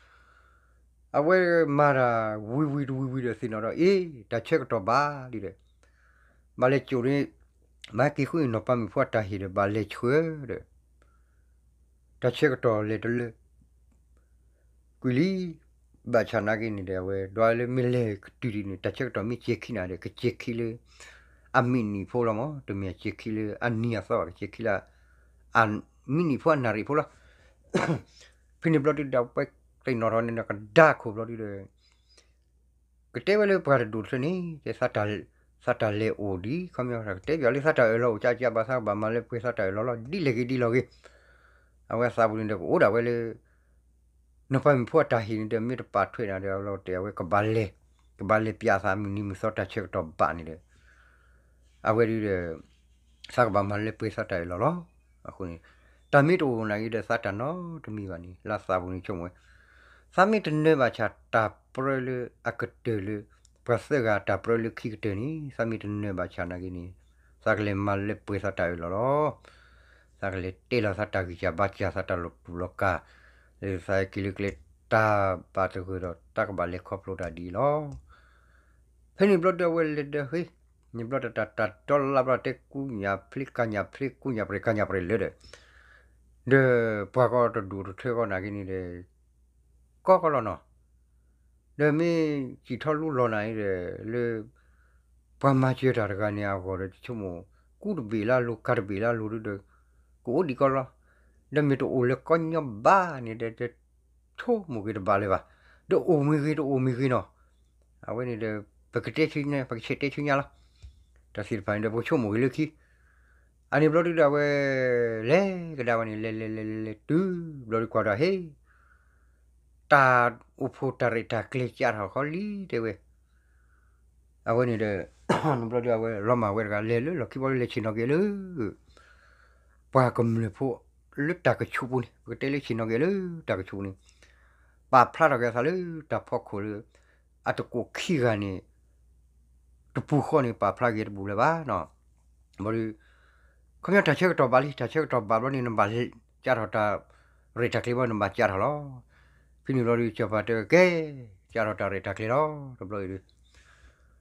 အဝဲမၤတၢ်ဝံၤဝံၤတဝံၤဝံၤဒီးသ့ၣ်နီၣ်ဒီး အ့ တၢ်ဆၢကတီၢ်ဘၣ်လံဒီး ဘၣ်လဲၤကိာ်န့ၣ် မၤက့ၤဃုနီၢ်ပၤမုၣ်ဖိအတၢ်ဟ့ၣ်ဒီး ဘၣ်လဲၤဆှၢဒီး တၢ်ဆၢကတီၢ်လဲၤတလၢ ကွံာ်လံ. ဘၣ်ဆၣ်နာ်က့န့ၣ်ဒီး အဝဲဒွးလၢမ့ၢ်လဲၤကတုၤဒ်န့ၣ် တၢ်ဆၢကတီၢ်မ့ၢ်စဲၤခံနၤဒီး ကစဲၤခံလၢ အမံးနံးဖိလီၤမး, တမ့ၢ်စဲၤခံလၢအနံၤအသီဘၣ်, ကစဲၤခံလၢ အမံးနံးဖိအနၣ်ရံၣ်ဖိလီၤ. ဖဲန့ၣ်ဘျီဒုဒီး အဝဲသ့ၣ်နီၣ်ထီၣ်န့ၣ်ဒီး ကဒါခိၣ်ဘျီဒုဒီး ကတဲဝဲလၢပှၤတဒူၣ်တထၢန့ၣ် တဲ သးတၢ်လဲၤအိၣ်ဒ် ခီပညီ ကတဲပၠးလၢသးတၢ်အၢၣ်လီၤအိၣ်ကးကးဘၣ် သးကဘၣ်မၤလၢပှဲၤသးတၢ်အၢၣ်လီၤလီၤ ဒ်လဲၣ်ဂ့ၤဒ်လဲၣ်ဂ့ၤ, အဝဲသးပူၤန့ၣ်ဒီး ကအိၣ်ဒၣ်ဝဲလၢ နီၢ်ပၤမုၣ်ဖိအတၢ်ဟ့ၣ်န့ၣ်ဒီး မ့ၢ်တပာ်ထွဲနၤဒီး အဝဲတဲ အဝဲကဘၣ်လဲၤ, ကဘၣ်လဲၤပၠးသးမုၢ်နံၤမုၢ်သီတၢ်ဆၢကတီၢ်ဘၣ်န့ၣ်ဒီး အဝဲဒုဒီး သးကဘၣ်မၤလၢပှဲၤသးတၢ်အၢၣ်လီၤလီၤ. အဃိန့ၣ် တၢ်မ့ၢ်တအိၣ်နာ်က့ဒီး သးတၢ်နီတမံၤဘၣ်န့ၣ် လၢသးပူၤန့ၣ်ဆိကမိၣ်ဝဲ သးမ့ၢ်တနၢၤဘၣ်ဆၣ်တၢ်ပြၢလၢအကတၢၢ်လၢ ပှၤသၢဂၤတၢ်ပြၢလၢခံကတၢၢ်န့ၣ် သးမ့ၢ်တနၢၤဘၣ်ဆၣ်နာ်က့န့ၣ် သးကလဲၤမၤလၢပှဲၤသးတၢ်အၢၣ်လီၤလီၤ. သးကလဲၤတဲလီၤသးတၢ်ဂံၢ်စၢ်ဘါစၢ် သးတၢ်လီၤတူာ်လီၤကာ် လၢသးက့ၤလၢကျဲတၢ်ဘၣ်တဂၢၢ်ဒီး တၢ်ကဘၣ်လဲၤခီဖျိတၢ်ဒ်အံၤလီၤ. ဖဲန့ၣ်ဘျီဒုအဝဲလဲၤဒီးဟ့ၣ်, န့ၣ်ဘျီတၢ်တၢ်တီလါဘျီတဲကူညၣ်ဖျ့ကညၣ်ဖျ့ ကူညၣ်ပြဲၤကညၣ်ပြဲၤလၢဒီး ဒီးပှၤကီၢ်တဒူၣ်တထၢကီၢ်နာ်က့န့ၣ်ဒီး ကီကီလီၤနီၤ, ဒီးမ့ၢ်စံၣ်ထီၣ်လူလီၤနၤအံၤဒီး လၢ ပှၤမၤစၢၤတၢ်တဂၤန့ၣ်အဂီၢ်ဒီး ဆိကမိၣ် ကူတဘ့ၣ်လၢအလိၤ ကၤတဘ့ၣ်လၢအလိၤဒုဒီး ကအိၣ်ဒံးကီလီၤ. ဒီးမ့ၢ်တအိၣ်လၢကီညီဘၣ်န့ၣ်ဒီး တဆိကမိၣ်က့ၤတဘၣ်လၢၤဘၣ်. ဒီးအိၣ်မ့ၢ်ဂ့ၤ တအိၣ်မ့ၢ်ဂ့ၤနီၤ, အဝဲန့ၣ်ဒီး ပကတဲဆူညါ ပကဆဲးတဲဆူညါလီၤ. တၢ်သ့ၣ်တဖၣ်န့ၣ်ဒီး ပကဆိကမိၣ်က့ၤလၢခံ အန့ၣ်ဘျီဒုဒီးအဝဲ လဲၤကဒါဝဲန့ၣ် လဲၤလဲၤလဲၤလဲၤလဲၤတုၤဘျီဒုကွၢ်ဒီးဟ့ၣ် တၢ်အိၣ်ဖှိၣ်တၢ်ရဲၣ်တၢ်ကျဲၤကးထီၣ်ခီလံတဲဝဲ, အဝဲန့ၣ်ဒီး န့ၣ်ဘျီဒုအဝဲလီၤမၢ်ဝဲတဂၤ လဲၤလၢလီၢ်ခံဘျီဒုလဲၤဆ့ၣ်နီၤက့ၤလၢ ပှၤကမျၢၢ်ဖိလၢတၢ်ကဆူးပူၤန့ၣ် ပကတဲလၢဆ့ၣ်နီၤက့ၤလၢတၢ်ကဆူးပူၤန့ၣ် ပာ်ဖျါထီၣ်က့ၤအသးလၢတၢ်ဖီခိၣ်လၢ အတကိးခံဂၤန့ၣ် တပူၤဃီန့ၣ် ပာ်ဖျါက့ၤတဘူးလၢၤဘၣ်နီၤ. ဘျီဒု ခီပညီတၢ်ဆၢကတီၢ်ဘၣ်လံ တၢ်ဆၢကတီၢ်ဘၣ်ဘျီန့ၣ် နဘၣ်ကးထီၣ်တၢ် ရဲၣ်တၢ်ကျဲၤဘျီ နဘၣ်ကးထီၣ်လီၤ. ဖဲန့ၣ်ဘျီဒု စီၤပၤတဲဝဲကဲ ကးထီၣ်တၢ်ရဲၣ်တၢ်ကျဲၤလီၤ တဘျီအံၤဒု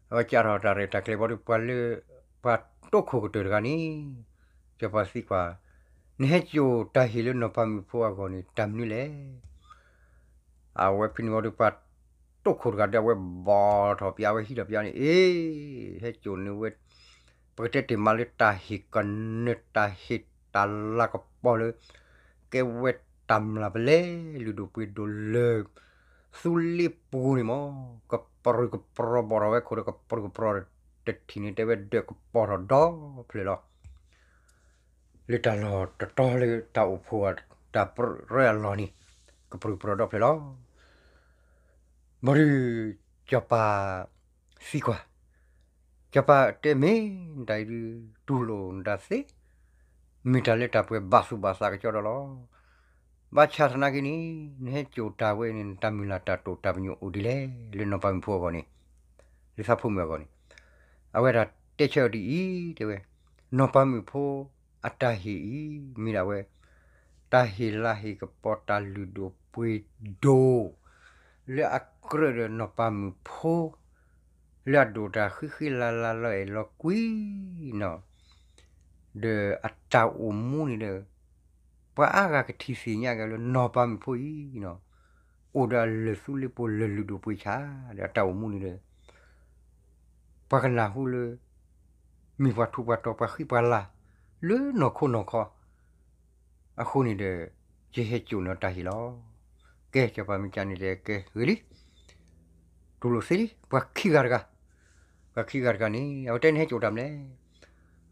အဝဲကးထီၣ်တၢ်ရဲၣ်တၢ်ကျဲၤဘျီဒု ပှၤလၢ ပှၤတိခိၣ်ကတၢၢ်တဂၤန့ၣ် စီၤပၤသံကွၢ် နဟဲစိာ်တၢ်ဟ့ၣ်လၢနီၢ်ပၤမုၣ်ဖိအဂီၢ်န့ၣ် တၢ်မနုၤလဲၣ် အဝဲဖဲန့ၣ်ဘျီဒု ပှၤတိခိၣ်တဂၤဒီး အဝဲဘီၣ်ထီၣ်ပၠး အဝဲဟံးထီၣ်ပၠးန့ၣ် အ့ ဟဲစိာ်န့ၢ်ဝဲ ပကတဲတ့ၢ်မးလၢတၢ်ဟ့ၣ်ကနၢၤ တၢ်ဟ့ၣ်တၢ်လၤကပီၤလၢ ကဲဝဲတၢ်မျၢ်ပလဲ လုၢ်ဒိၣ်ပှ့ၤဒိၣ်လၢ သူလ့ပူၤန့ၣ်မး ကပြုၢ်ကပြီၤဘီၣ်ထီၣ်ဝဲခိၣ်ဒီး ကပြုၢ်ကပြီၤ တထံၣ်န့ၣ် တဲဝဲဒၢးကပီၤထီၣ်ဒီဖျၢၣ်လီၤ. လၢတၢ်လီၢ်တတီၤလၢတၢ်အိၣ်ဖှိၣ် တၢ်ပြၢအလီၢ်န့ၣ် ကပြုၢ်ကပြီၤဒီဖျၢၣ်လီၤ. ဘျီဒု စီၤပၤသံကွၢ်, စီၤပၤတဲမ့ၢ်နတၢ်အံၤဒု တူၢ်လိာ်နတၢ်သ့, မ့ၢ်တၢ်လၢတၢ်ပှဲၤဘၣ်သူၣ်ဘၣ်သးကစီဒီလီၤ. ဘၣ်ဆၣ်သနာ်က့န့ၣ် နဟဲစိာ်တၢ်ဝဲန့ၣ် နတၢ်မုၢ်လၢ်တၢ်တိာ်တၢ်ပညိၣ်အိၣ်ဒ်လဲၣ် လၢနီၢ်ပၤမုၣ်ဖိအဂီၢ်န့ၣ်, လၢသးဖိမုၣ်အဂီၢ်န့ၣ်, အဝဲဒၣ်တဲဆၢအီၤဒ်အံၤ တဲဝဲ, နီၢ်ပၤမုၣ်ဖိအတၢ်ဟ့ၣ်အံၤ မ့ၢ်ဒၣ်ဝဲ တၢ်ဟ့ၣ်လၤဟ့ၣ်ကပီၤ တၢ်လုၢ်ဒိၣ်ပှ့ၤဒိၣ် လၢအကြၢးဒီးနီၢ်ပၤမုၣ်ဖိ လၢအဒိၣ်တၢ်ဃံဃံလၤလၤလီၤအဲၣ်လီၤကွံနီၤ, ဒီးအတၢ်အိၣ်မူန့ၣ်ဒီး ပှၤအါဂၤကထံၣ်သ့ၣ်ညါက့ၤလၢနီၢ်ပၤမုၣ်ဖိအံၤနီၤ, အိၣ်ဒီးအလၢၢ်သူလ့ပူၤ လၢၢ်လုၢ်ဒိၣ်ပှ့ၤဆါ ဒီးအတၢ်အိၣ်မူန့ၣ်ဒီး ပှၤကနၢ်ဟူလၢ မ့ၢ်ပှၤထူးပှၤတီၤ ပှၤဃံပှၤလၤ လၢနီၢ်ခိနီၢ်ခီ, အဃိန့ၣ်ဒီး ယဟဲစိာ်န့ၢ်အီၤတၢ်ဟ့ၣ်လီၤ. ကဲ စီၤပၤမ့ၢ်ကန့ၣ်ဒီး ကဲ ဂ့ၤလံ, တူၢ်လိာ်သ့လံ, ပှၤခံဂၤတဂၤ, ပှၤခံဂၤတဂၤန့ၣ် အဝဲတဲန့ၣ်ဟဲစိာ်တၢ်မနုၤလဲၣ်,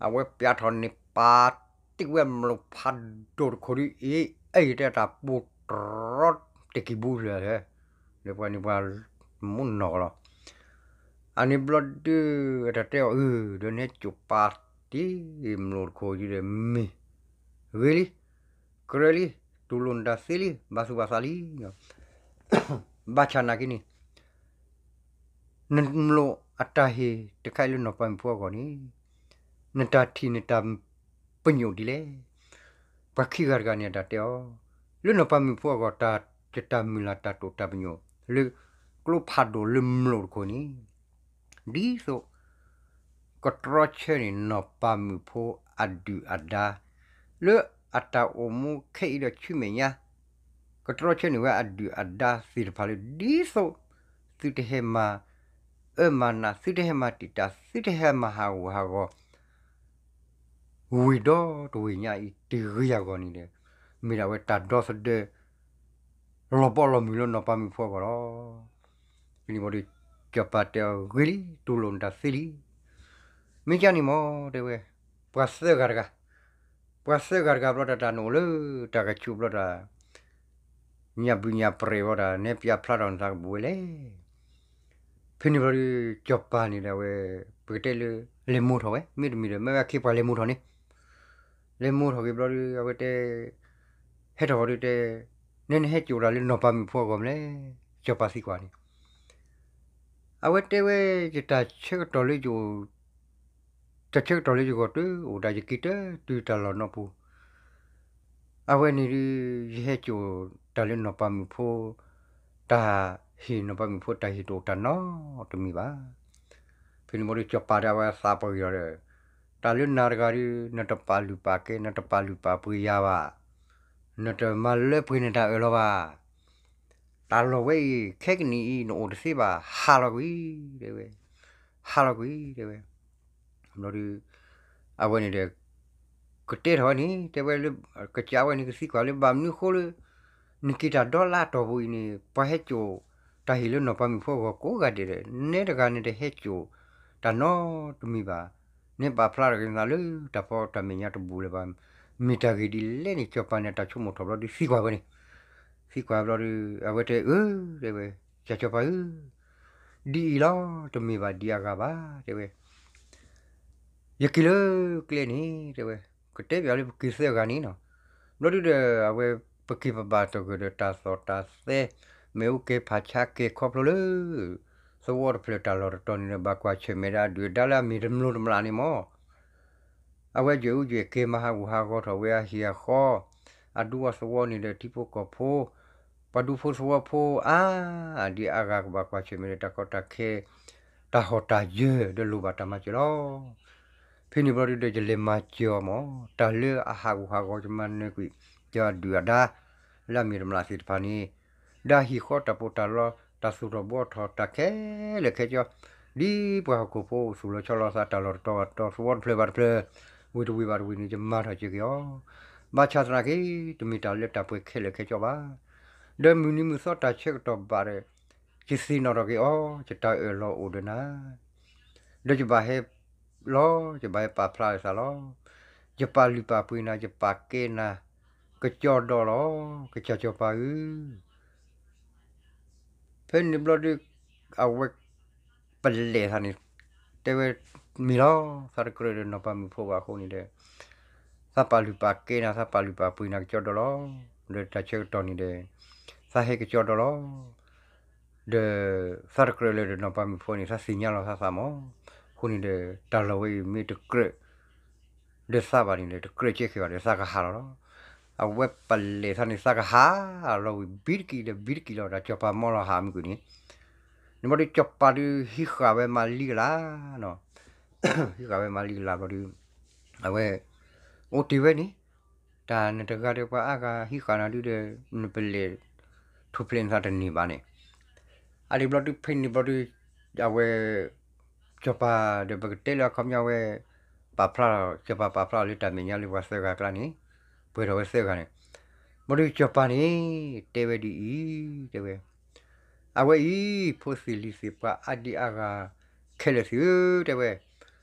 အဝဲပၠးထီၣ်န့ၢ်ပာ် တံၢ်ဝဲမျိာ်ဖးဒိၣ်တခိၣ်ဒု အ့ အ့ၣ်တဲတၢ်ပူၤတြီ တကံၢ်ဘူဖျၢၣ်လၢ လၢပှၤန့ၣ်ပှၤမူနီၢ်ကီၢ်လီၤ. အန့ၣ်ဘျီဒု အတၢ်တဲအီၤ အၢ ဒီးနဟဲစိာ်ပာ်တံၢ်မျိာ်တခိၣ်ဒုဒီးမ့ၢ် ဂ့ၤလံ, ကြၢးလံ, တူၢ်လိာ်နတၢ်သ့လံ, ဘၣ်သူၣ်ဘၣ်သးလံ. ဘၣ်ဆၣ်နာ်က့န့ၣ် နမျိာ်အတၢ်ဟ့ၣ်တခါအံၤလၢနီၢ်ပၤမုၣ်ဖိအဂီၢ်န့ၣ် နတၢ်ထံၣ်နတၢ်ပညိၣ်ဒ်လဲၣ်. ပှၤခံဂၤတဂၤန့ၣ် အတၢ်တဲအီၤ, လၢနီၢ်ပၤမုၣ်ဖိအဂီၢ် တၢ် ယတၢ်မုၢ်လၢ်တၢ်တိာ်တၢ်ပညိၣ် လၢကျိဖးဒိၣ်လၢမျိာ်တခိၣ်န့ၣ် ဒ်သိး ကတြီဆၢန့ၢ်နီၢ်ပၤမုၣ်ဖိအဒုၣ်အဒါ လၢအတၢ်အိၣ်မူခဲအံၤဒီးဆူမဲာ်ညါ ကတြီဆၢန့ၢ်ဝဲအဒုၣ်အဒါသ့ၣ်တဖၣ်လၢ ဒ်သိးသုတဟဲမၤအၢမၤနး, သုတဟဲမၤတံာ်တာ်, သုတဟဲမၤဟးဂူာ်ဟးဂီၤ ဝ့ၢ်ဒီတဝ့ၢ်ညါအံၤ တဂ့ၤအဂီၢ်န့ၣ်ဒီး မ့ၢ်ဒၣ်ဝဲတၢ်ဒီသဒၢ လီၤဘီလီၤမုၢ်လၢနီၢ်ပၤမုၣ်ဖိအဂီၢ်လီၤ. ဖဲန့ၣ်ဘျီဒီး စီၤပၤတဲအီၤ ဂ့ၤလံ, တူၢ်လိာ်နတၢ်သ့လံ. မ့ၢ်ကန့ၣ်မ့ၢ် တဲဝဲ, ပှၤသၢဂၤတဂၤ, ပှၤသၢဂၤတဂၤဘျီတၢ် တၢ်နအိၣ်လၢတၢ်ကဆူးဘျီတၢ် ညၣ်ဘုၣ်ညၣ်ပြဲးဝဲဒၣ် နဲပၠးဖျါထီၣ်နသးကဘူၣ်ဝဲလဲၣ်. ဖဲန့ၣ်ဘျီဒီး စီၤပၤန့ၣ်ဒီးအဝဲ ပကတဲလၢ လဲၤမိၢ်ထီၣ်ဝဲ, မ့တမ့ၢ်ဒီး မ့ၢ်ဝဲအခ့ပှၤလဲၤမိၢ်ထီၣ်န့ၣ်, လဲၤမိၢ်ထီၣ်က့ၤဘျီဒီး အဝဲတဲ ဟဲထီၣ်ဃီဒီးတဲ, နဲနဟဲစိာ်တၢ်လၢနီၢ်ပၤမုၣ်ဖိအဂီၢ်မနုၤလဲၣ်, စီၤပၤသံကွၢ်န့ၣ် အဝဲတဲဝဲ ယတၢ်ဆၢကတီၢ်လၢယအိၣ် တၢ်ဆၢကတီၢ်လၢယဂီၢ်တအိၣ်ဒၣ် ယက့ၤတၢ်တုၤတၢ်လီၢ်နီၢ်ပူၤ, အဝဲန့ၣ်ဒီး ယဟဲစိာ်တၢ်လၢနီၢ်ပၤမုၣ်ဖိ တၢ်ဟ့ၣ်, နီၢ်ပၤမုၣ်ဖိတၢ်ဟ့ၣ်တအိၣ်တၢ်နီတမံၤဘၣ်. ဖဲန့ၣ်ဘျီဒီး စီၤပၤဒီးအဝဲသးပှၢ်ဂ့ၤဒီး တၢ်လၢနၤတဂၤဒီး နတပာ်လုၢ်ပာ်ကဲ နတပာ်လုၢ်ပာ်ပှ့ၤယၤဘၣ်, နတမၤလၢပှဲၤနတၢ်အၢၣ်လီၤဘၣ်. တၢ်လီၢ်ဝဲအံၤ ခဲကနံၣ်အံၤ နအိၣ်တသ့ဘၣ်, ဟးလီၤကွံာ်, တဲဝဲ, ဟးလီၤကွံာ်, တဲဝဲ. ဘျီဒီး အဝဲန့ၣ်ဒီး ကတဲထီၣ်ဝဲန့ၣ် တဲဝဲလၢ ကစၢ်ဝဲန့ၣ်ကသံကွၢ်လၢ ဘၣ်မနုၤဃိလၢ နက့ၤတၢ်ဒီလါတီၢ်ပူၤအံၤန့ၣ် ပှၤဟဲစိာ်တၢ်ဟ့ၣ်လၢနီၢ်ပၤမုၣ်ဖိအဂီၢ်ကိးဂၤဒဲးဒီး နဲတဂၤန့ၣ်တဟဲစိာ်တၢ်နီတမံၤဘၣ်. နဲပာ်ဖျါထီၣ်က့ၤနသးလၢတၢ်ဖီတၢ်မဲာ်ညါတဘူၣ်လၢၤဘၣ်. မ့ၢ်တၢ်ဂ့ၢ်ဒ်လဲၣ်န့ၣ် စီၤပၤန့ၣ် တၢ်ဆိကမိၣ်ထီၣ်ဘျီဒီးသံကွၢ်ဝဲန့ၣ်, သံကွၢ်ဘျီဒီး အဝဲတဲအၢ တဲဝဲ, ကၢ်စီၤပၤဧၢ, ဒ်အံၤလီၤ, တမ့ၢ်ဘၣ်ဒ်အဂၤဘၣ်, တဲဝဲ. ယက့ၤလၢကျဲန့ၣ် တဲဝဲ, ကတဲပၠးလၢပက့ၤသၢဂၤန့ၣ်နီၤ. ဘျီဒုဒီး အဝဲ ပက့ၤပဘၣ်တၢ်ဂၢၢ်ဒီးတၢ်သီၣ်တၢ်သဲ မ့ၣ်အူကဲၤဖးဆါကဲၤခီဖျိလၢ သဝီတဖျၢၣ်တၢ်လီၢ်တတီၤန့ၣ်ဒီး ဘၣ်ကွၢ်ဆၢၣ်မဲာ်ဒီးအဒုၣ်အဒါလၢအမ့ၢ်တမျိၤတမျာ်န့ၣ်မ့ၢ် အဝဲယွဲၢ်အူယွဲၢ်ကဲၤမၤဟးဂူာ်ဟးဂီၤထီၣ်ဝဲအဟံၣ်အဃီ, အဒူအသဝီန့ၣ်ဒီးထံဖိကီၢ်ဖိ, ပှၤဒူဖိသဝီဖိအါ, ဒ်အဂၤကဘၣ်ကွၢ်ဆၢၣ်မဲာ်ဒီးတၢ်ကီတၢ်ခဲ, တၢ်ဟီၣ်တၢ်ယၢၤဒီးလိၣ်ဘၣ်တၢ်မၤစၢၤလီၤ. ဖဲန့ၣ်ဘျီဒုဒီးယလဲၤမၤစၢၤအီၤမ့ၢ် တၢ်လၢအဟးဂူာ်ဟးဂီၤယမၤနၢၤကွံာ် ယအဒုၣ်အဒါ လၢအမ့ၢ်တမျာ်သ့ၣ်တဖၣ်န့ၣ် ဒီးဟံၣ်ဃီတၢ်ပီးတၢ်လီ တၢ်သူၣ်ထီၣ်ဘှီထီၣ်တၢ်ခဲလၢာ်ခဲဆ့, ဒ်ပှၤဟီၣ်ခိၣ်ဖိအိၣ်သူၣ်လီၤဆီလီၤသးတၢ်လီၢ်တတီၤဘၣ်တတီၤသဝီတဖျၢၣ်ဘၣ်တဖျၢၣ်, ဝ့ၢ်တဝ့ၢ်ဘၣ်တဝ့ၢ်န့ၣ် ယမၤထီၣ်က့ၤက့ၤအီၤ, ဘၣ်ဆၣ်သနာ်က့ တမ့ၢ်တၢ်လၢတၢ်ပှဲၤခဲလၢာ်ခဲဆ့ဘၣ်. ဒီးမုၢ်နံၤမုၢ်သီတၢ်ဆၢကတီၢ်ဘၣ်ဒီး ယသ့ၣ်နီၣ်ထီၣ်က့ၤအီၤ, ယတၢ်အၢၣ်လီၤအိၣ်ဒီးနၤ ဒီးယဘၣ်ဟဲလီၤ, ယဘၣ်ဟဲပာ်ဖျါလီၤသးလီၤ. ယပာ်လုၢ်ပာ်ပှ့ၤနၤ, ယပာ်ကဲနၤ, ကကၠီဒီလီၤ, ကစၢ်စီၤပၤဧၢ. ဖဲန့ၣ်ဘျီဒု အဝဲပလဲၤသးန့ၣ် တဲဝဲမ့ၢ်လီၤ, သးတကြၢးဒီးနီၢ်ပၤမုၣ်ဖိဘၣ်အဃိန့ၣ်ဒီး သးပာ်လုၢ်ပာ်ကဲနၤ, သးပာ်လုၢ်ပာ်ပှ့ၤနၤကကၠီဒီလီၤ. ဒီးတၢ်ဆၢကတီၢ်န့ၣ်ဒီး သးဟဲကကၠီဒီလီၤ. ဒီးသးတကြၢးလၢၤဒီးနီၢ်ပၤမုၣ်ဖိန့ၣ် သးသ့ၣ်ညါလီၤသးသးမး. အဃိန့ၣ်ဒီး တၢ်လီၢ်ဝဲအံၤမ့ၢ်တကြၢး ဒီးသးဘၣ်န့ၣ်ဒီး တကြၢးကဲက့ၤဘၣ်ဒီး သးကဟးလီၤလီၤ. အဝဲပလဲၤသးန့ၣ် သးကဟးလီၤဝံၤ ဘံတကံၢ်ဒီးဘံတကံၢ်လီၤ ဒီးစီၤပၤမၢလီၤဟးမုၢ်ကွံာ်န့ၣ်, န့ၣ်ဘျီဒု စီၤပၤဒုဟံးဃာ်ဝဲမၤလံကလၤနီၤ, ဟံးဃာ်ဝဲမၤလံကလၤဘျီဒု အဝဲ အိၣ်တ့ၢ်ဝဲန့ၣ် တၢ်နတဂၤဒီးပှၤအါဂၤဟံးဃာ်နၤဒုဒီး နပလဲၤထူၣ်ဖျဲးနသးတန့ၢ်ဘၣ်န့ၣ်, အဒံးဘျီဒု ဖဲန့ၣ်ဘျီဒု အဝဲ စီၤပၤဒီးပကတဲလၢအခီပညီဝဲ ပာ်ဖျါ စီၤပၤပာ်ဖျါအီၤလၢတၢ်မဲာ်ညါလၢပှၤသၢဂၤအကျါန့ၣ်, ပှဲၤထီၣ်ဝဲသၢဂၤန့ၣ်, ဘျီဒုစီၤပၤန့ၣ် တဲဝဲဒ်အံၤ, တဲဝဲ, အဝဲအံၤ ဖိသ့ၣ်လံၤသ့ၣ်ပှၤအါဒံအါဂၤခဲလၢာ်သ့ၣ်ဧၢ, တဲဝဲ,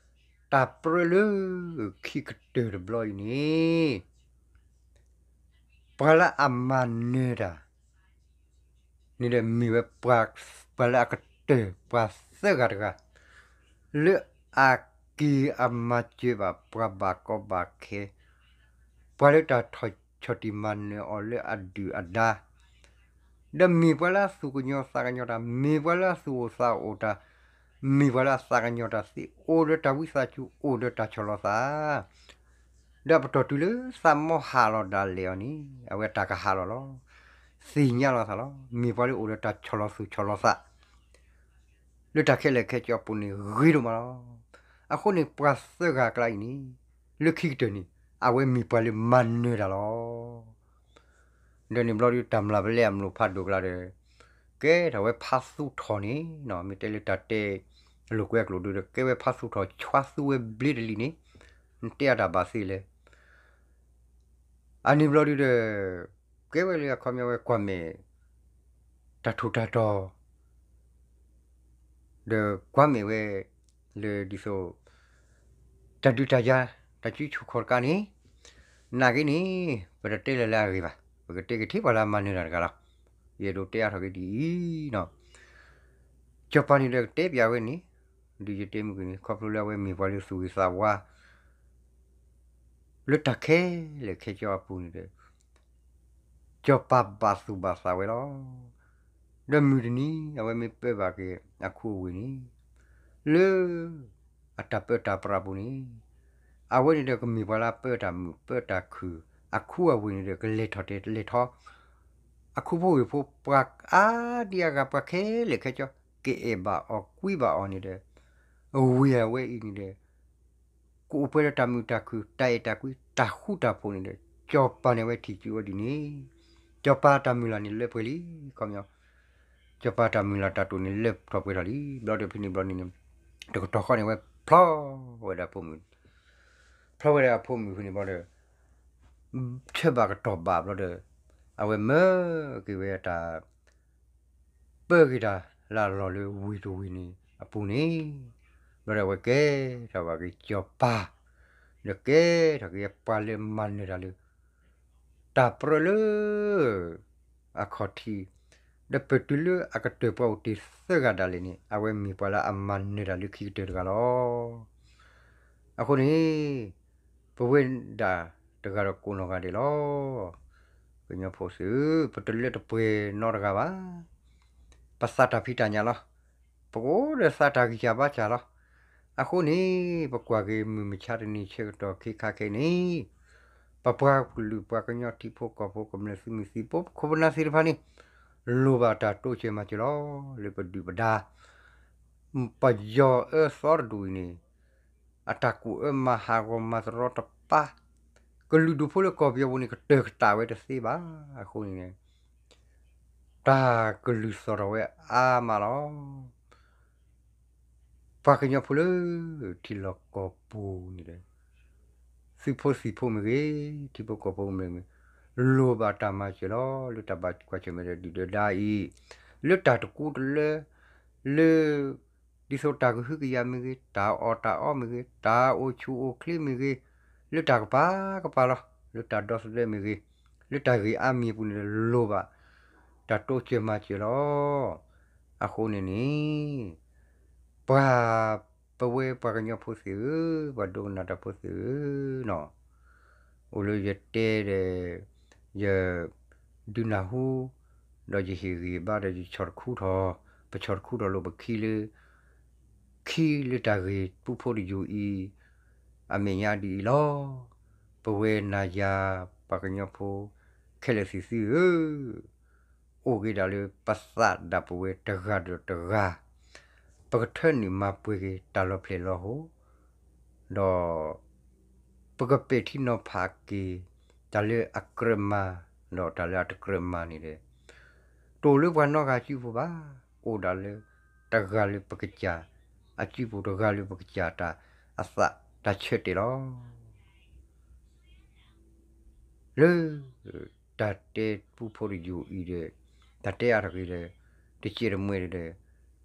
တၢ်ပြၢလၢခံကတၢၢ်တဘျီအံၤန့ၣ် ပှၤလၢအမၤနၢၤတၢ် န့ၣ်ဒီးမ့ၢ်ဝဲ ပှၤလၢအကတၢၢ် ပှၤသၢဂၤတဂၤ လၢအက့ၤအမၤစၢၤဘၣ်ပှၤဘၣ်ကီဘၣ်ခဲ, ပှၤလၢတၢ်ဆီၣ်တံၢ်မၤနၢၤအီၤလၢအဒုၣ်အဒါ, ဒီးမ့ၢ်ပှၤလၢအသူၣ်ကညီၤသးကညီၤတၢ်, မ့ၢ်ပှၤလၢအသူၣ်အိၣ်သးအိၣ်တၢ်, မ့ၢ်ပှၤလၢအသးကညီၤတၢ်သ့, အိၣ်ဒီးတၢ်ဝံသးစူၤ အိၣ်ဒီးတၢ်ဆီၣ်လီၤသး ဒီးပတီၢ်တုၤလၢသးမီဟးလီၤဒၣ်လဲာ်အီၤန့ၣ် အဝဲတၢ်ကဟးလီၤလီၤ. သ့ၣ်ညါလီၤသးလီၤ. မ့ၢ်ပှၤလၢအိၣ်ဒီးတၢ်ဆီၣ်လီၤသူၣ်ဆီၣ်လီၤသး လၢတၢ်ခဲလၢာ်ခဲဆ့အပူၤန့ၣ် ဂ့ၤဒိၣ်မးလီၤ. အဃိန့ၣ် ပှၤသၢဂၤအကျါအံၤန့ၣ် လၢခံကတၢၢ်န့ၣ် အဝဲမ့ၢ်ပှၤလၢမၤနၢၤတၢ်လီၤ. ဒီးန့ၣ်ဘျီဒုး တၢ်မျၢ်ပလဲအမျိာ်ဖးဒိၣ်ကျါဒီး ကဲထီၣ်ဝဲဖးသူထီၣ်န့ၣ်နီၤ, မ့ၢ်တဲလၢတၢ်တဲ လိာ်ကွဲအကျိာ်ဒုးဒီး ကဲဝဲဖးသူထီၣ် ဆွါသူဝဲဘျ့တလံၤန့ၣ် နတဲအတၢ်ဘၣ်သ့လဲၣ်. အန့ၣ်ဘျီဒုးဒီး ကဲဝဲလၢအခီပညီဝဲကွၢ်မဲာ် တၢ်ထူးတၢ်တီၤ ဒီးကွၢ်မဲာ်ဝဲ လၢဒ်သိး တၢ်ဒုးတၢ်ယၤ တၢ်စုဆူၣ်ခီၣ်တကးန့ၣ် နာ်က့န့ၣ် ပတတဲလၢၤလၢအဂ့ၢ်ဘၣ်, ပကတဲက့ၤထဲပှၤလၢအမၤနၢၤတၢ်တဂၤလီၤ. ယအဲၣ်ဒိးတဲအါထီၣ်က့ၤဒ်အံၤနီၤ, စီၤပၤန့ၣ်ဒီးကတဲပၠးဝဲန့ၣ် ဒုးယတဲမုၢ်က့ၤန့ၣ် ခီဖျိလၢအဝဲမ့ၢ်ပှၤလၢသူၣ်ဂ့ၤသးဝါ လၢတၢ်ခဲလၢာ်ခဲဆ့အပူၤန့ၣ်ဒီး စီၤပၤဘၣ်သူၣ်ဘၣ်သးဝဲလီၤ. ဒီးမုၢ်တနံၤ အဝဲမ့ၢ်ပၢဘၣ်က့ၤအခူအဝ့ၢ်န့ၣ် လၢအတၢ်ပၢတၢ်ပြးပူၤန့ၣ် အဝဲန့ၣ်ဒီးကမ့ၢ်ပှၤလၢအပၢတၢ်မုာ်ပၢတၢ်ခုၣ် အခူအဝ့ၢ်န့ၣ်ဒီး ကလဲၤထီၣ်တဲလဲၤထီၣ် အခူဖိဝ့ၢ်ဖိ ပှၤအါဒံအါဂၤ ပှၤခဲလၢာ်ခဲဆ့ ကအဲၣ်ဘၣ်အီၤကွံဘၣ်အီၤန့ၣ်ဒီး အဝ့ၢ်အဝဲအံၤန့ၣ်ဒီး ကအိၣ်ပှဲၤဒီးတၢ်မုာ်တၢ်ခုၣ် တၢ်အဲၣ်တၢ်ကွံ တၢ်ဃူတၢ်ဖိးန့ၣ်ဒီး စီၤပၤန့ၣ်ဝဲထံၣ်ကၠုဝဲဒ်န့ၣ် စီၤပၤတၢ်မုၢ်လၢ်န့ၣ်လၢပှဲၤလံ ခီပညီ စီၤပၤတၢ်မုၢ်လၢ်တၢ်တိာ်န့ၣ် လၢထီၣ်ပှဲၤထီၣ်လံ ဘျီဒီးဖဲန့ၣ်ဘျီန့ၣ် တကတီၢ်ဃီန့ၣ်ဝဲ ဖျီဝဲဒၣ်အဖိမုၣ် ဖျီဝဲဒၣ်အဖိမုၣ်ဖဲန့ၣ်ဘျီဒီး ဆၢဘၣ်ကတီၢ်ဘၣ်ဘျီဒီး အဝဲမၢက့ၤဝဲတၢ် ပၢက့ၤတၢ်လၢအလီၢ်လၢဝ့ၢ်တဝ့ၢ်န့ၣ်အပူၤန့ၣ် ဘျီဒီးအဝဲကဲထီၣ်ဘၣ်က့ၤစီၤပၤ ဒီးကဲထီၣ်က့ၤပှၤလၢမၤနၢၤတၢ်လၢ တၢ်ပြၢလၢ အခီၣ်ထံး ဒီးပတုၤလၢအကတၢၢ်ပှၤအိၣ်တ့ၢ်သၢဂၤဒၣ်လဲာ်န့ၣ် အဝဲမ့ၢ်ပှၤလၢအမၤနၢၤတၢ်လၢခံကတၢၢ်တဂၤလီၤ. အဃိန့ၣ် ပဝဲဒၣ်တဂၤဒီးကိးနီၢ်ဂၤဒဲးလီၤ. ကညီဖိသ့ၣ်ဧၢ, ပတလၢတပှဲၤနီတဂၤဘၣ်. ပသးတၢ်ဖံးတၢ်ညၣ်လီၤ. ပကအိၣ်ဒီးသးတၢ်ဂံၢ်စၢ်ဘါစၢ်လီၤ. အဃိန့ၣ် ပကွၢ်က့ၤမုၢ်မဆါတနံၤဆၢကတီၢ်ခ့ခါခဲအံၤန့ၣ် ပပှၤကလုာ်ပှၤကညီထံဖိကီၢ်ဖိကမျၢၢ်သုးမုၢ်သံၣ်ဘိ ပခိၣ်ပနၢ်သ့ၣ်တဖၣ်န့ၣ် လိၣ်ဘၣ်တၢ်တိစၢၤမၤစၢၤလီၤ. လၢပဒုၣ်ပဒါ ပယီၤအၢသီတဒူၣ်အံၤန့ၣ် အတၢ်ကူၣ်အၢမၤဟးဂီၤမၤတရီတပါ ကလုာ်ဒူၣ်ဖိလၢကီၢ်ပယီၤပူၤန့ၣ် ကတၢၢ်ကတၢၢ်ဝဲတသ့ဘၣ်. အဃိန့ၣ် တၢ်ကလုၢ်သီၣ်ထီၣ်ဝဲအါမးလီၤ. ပှၤကညီဖိလၢ ထံလီၢ်ကီၢ်ပူၤန့ၣ်ဒီး သုးဖိသံၣ်ဖိမ့ၢ်ဂ့ၤ, ထံဖိကီၢ်ဖိမ့ၢ်ဂ့ၤ, လိၣ်ဘၣ်တၢ်မၤစၢၤလီၤ. လၢတၢ်ဘၣ်ကွၢ်ဆၢၣ်မဲာ်ဒီးဒုၣ်ဒီးဒါအံၤ, လၢတၢ်တကူတလၢ, လၢ ဒ်သိးတၢ်ကဟုကယာ်မ့ၢ်ဂ့ၤ, တၢ်အီၣ်တၢ်အီမ့ၢ်ဂ့ၤ, တၢ်အိၣ်ဆူၣ်အိၣ်ချ့မ့ၢ်ဂ့ၤ, လၢတၢ်ကပၤကပၤလီၤ, လၢတၢ်ဒီသဒၢမ့ၢ်ဂ့ၤ, လၢတၢ်ဂ့ၢ်အါမံၤအပူၤန့ၣ် လိၣ်ဘၣ် တၢ်တိစၢၤမၤစၢၤလီၤ. အဃိန့ၣ်န့ၣ် ပှၤ ပဝဲပှၤကညီဖိသ့ၣ်ဧၢ, ပှၤဒိကနၣ်တၢ်ဖိသ့ၣ်ဧၢနီၤ, အိၣ်လၢယတဲဒီး ယ ဒုးနၢ်ဟူ, ဒီးယဟ့ၣ်ဂံၢ်ဘါဒီးယဆီၣ်တခူထီၣ်, ပဆီၣ်တခူထီၣ်လိာ်ပခံလၢ ခံလၢတၢ်ဂ့ၢ်ပူဖိတယိာ်အံၤ အမဲာ်ညါဒ်အံၤလီၤ. ပဝဲနၤယၤပှၤကညီဖိ ခဲလၢာ်သ့ၣ်သုဧၢ, အိၣ်က့ၤဒၣ်လၢပသးဒၣ်ပဝဲတဂၤဒီးတဂၤ, ပကထၢနုာ်မၤပှဲၤက့ၤတၢ်လီၤဖျဲၣ်လီၤဟိ, ဒီး ပကပဲာ်ထံနီၤဖးက့ၤ တၢ်လၢအကြၢးမၤ ဒီးတၢ်လၢအတကြၢးမၤန့ၣ်ဒီး တအိၣ်လၢပှၤနီတဂၤစုပူၤဘၣ်, အိၣ်ဒၣ်လၢတဂၤလၢပကစၢ်အစုပူၤ, တဂၤလၢပကစၢ်တၢ်အသးတၢ်ဆၢတဲာ်လီၤ. လၢ တၢ်တဲပူဖိတယိာ်အံၤဒီး တၢ်တဲအါထီၣ်က့ၤဒီး တစဲးတမှဲဒီး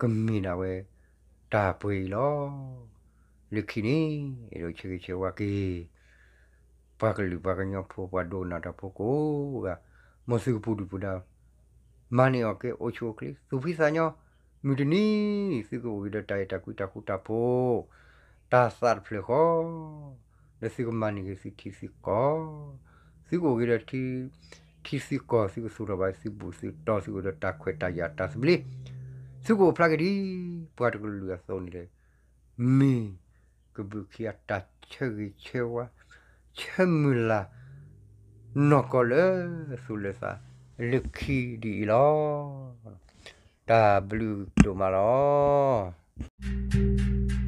ကမ့ၢ်ဒၣ်ဝဲ တၢ်ပှဲၤအံၤလီၤ. လၢခံန့ၣ် အဲၣ်ဒိးဆၢဂ့ၤဆၢဝါက့ၤ ပှၤကလုာ်ပှၤကညီဖိ ပှၤဒိကနၣ်တၢ်ဖိကိးဂၤ, မ်သုကပူၤဒုၣ်ပူၤဒါ မၤန့ၢ်အီၣ်ကဲ အိၣ်ဆူၣ်အိၣ်ချ့ သူၣ်ဖှံသးညီ, မုၢ်တနံၤ သုကအိၣ်က့ၤဒီးတၢ်အဲၣ်တၢ်ကွံ တၢ်ဃူတၢ်ဖိး, တၢ်သးတဖျၢၣ်ဃီ, ဒီးသုကမၤန့ၢ်က့ၤသုထံသုကီၢ်, သုကအိၣ်က့ၤဒီး ထံသုကီၢ်, သုကသူၣ်ထီၣ်ဘၣ်သုဘူၣ်သုတီၤ, သုကအိၣ်ဒီးတၢ်ခွဲးတၢ်ယာ်တၢ်သဘျ့, သုကအိၣ်ဖျါက့ၤဒ်ပှၤတကလုာ်အသိးန့ၣ်ဒီး မ့ၢ်ကဘုးခံအတၢ်ဆၢဂ့ၤဆၢဝါ, ဆၢမုၢ်လၢ် နီၢ်ကီၢ်လၢသူၣ်လၢသး လၢခံဒ်အံၤလီၤ. တၢ်ဘျုးဒိၣ်မးလီၤ.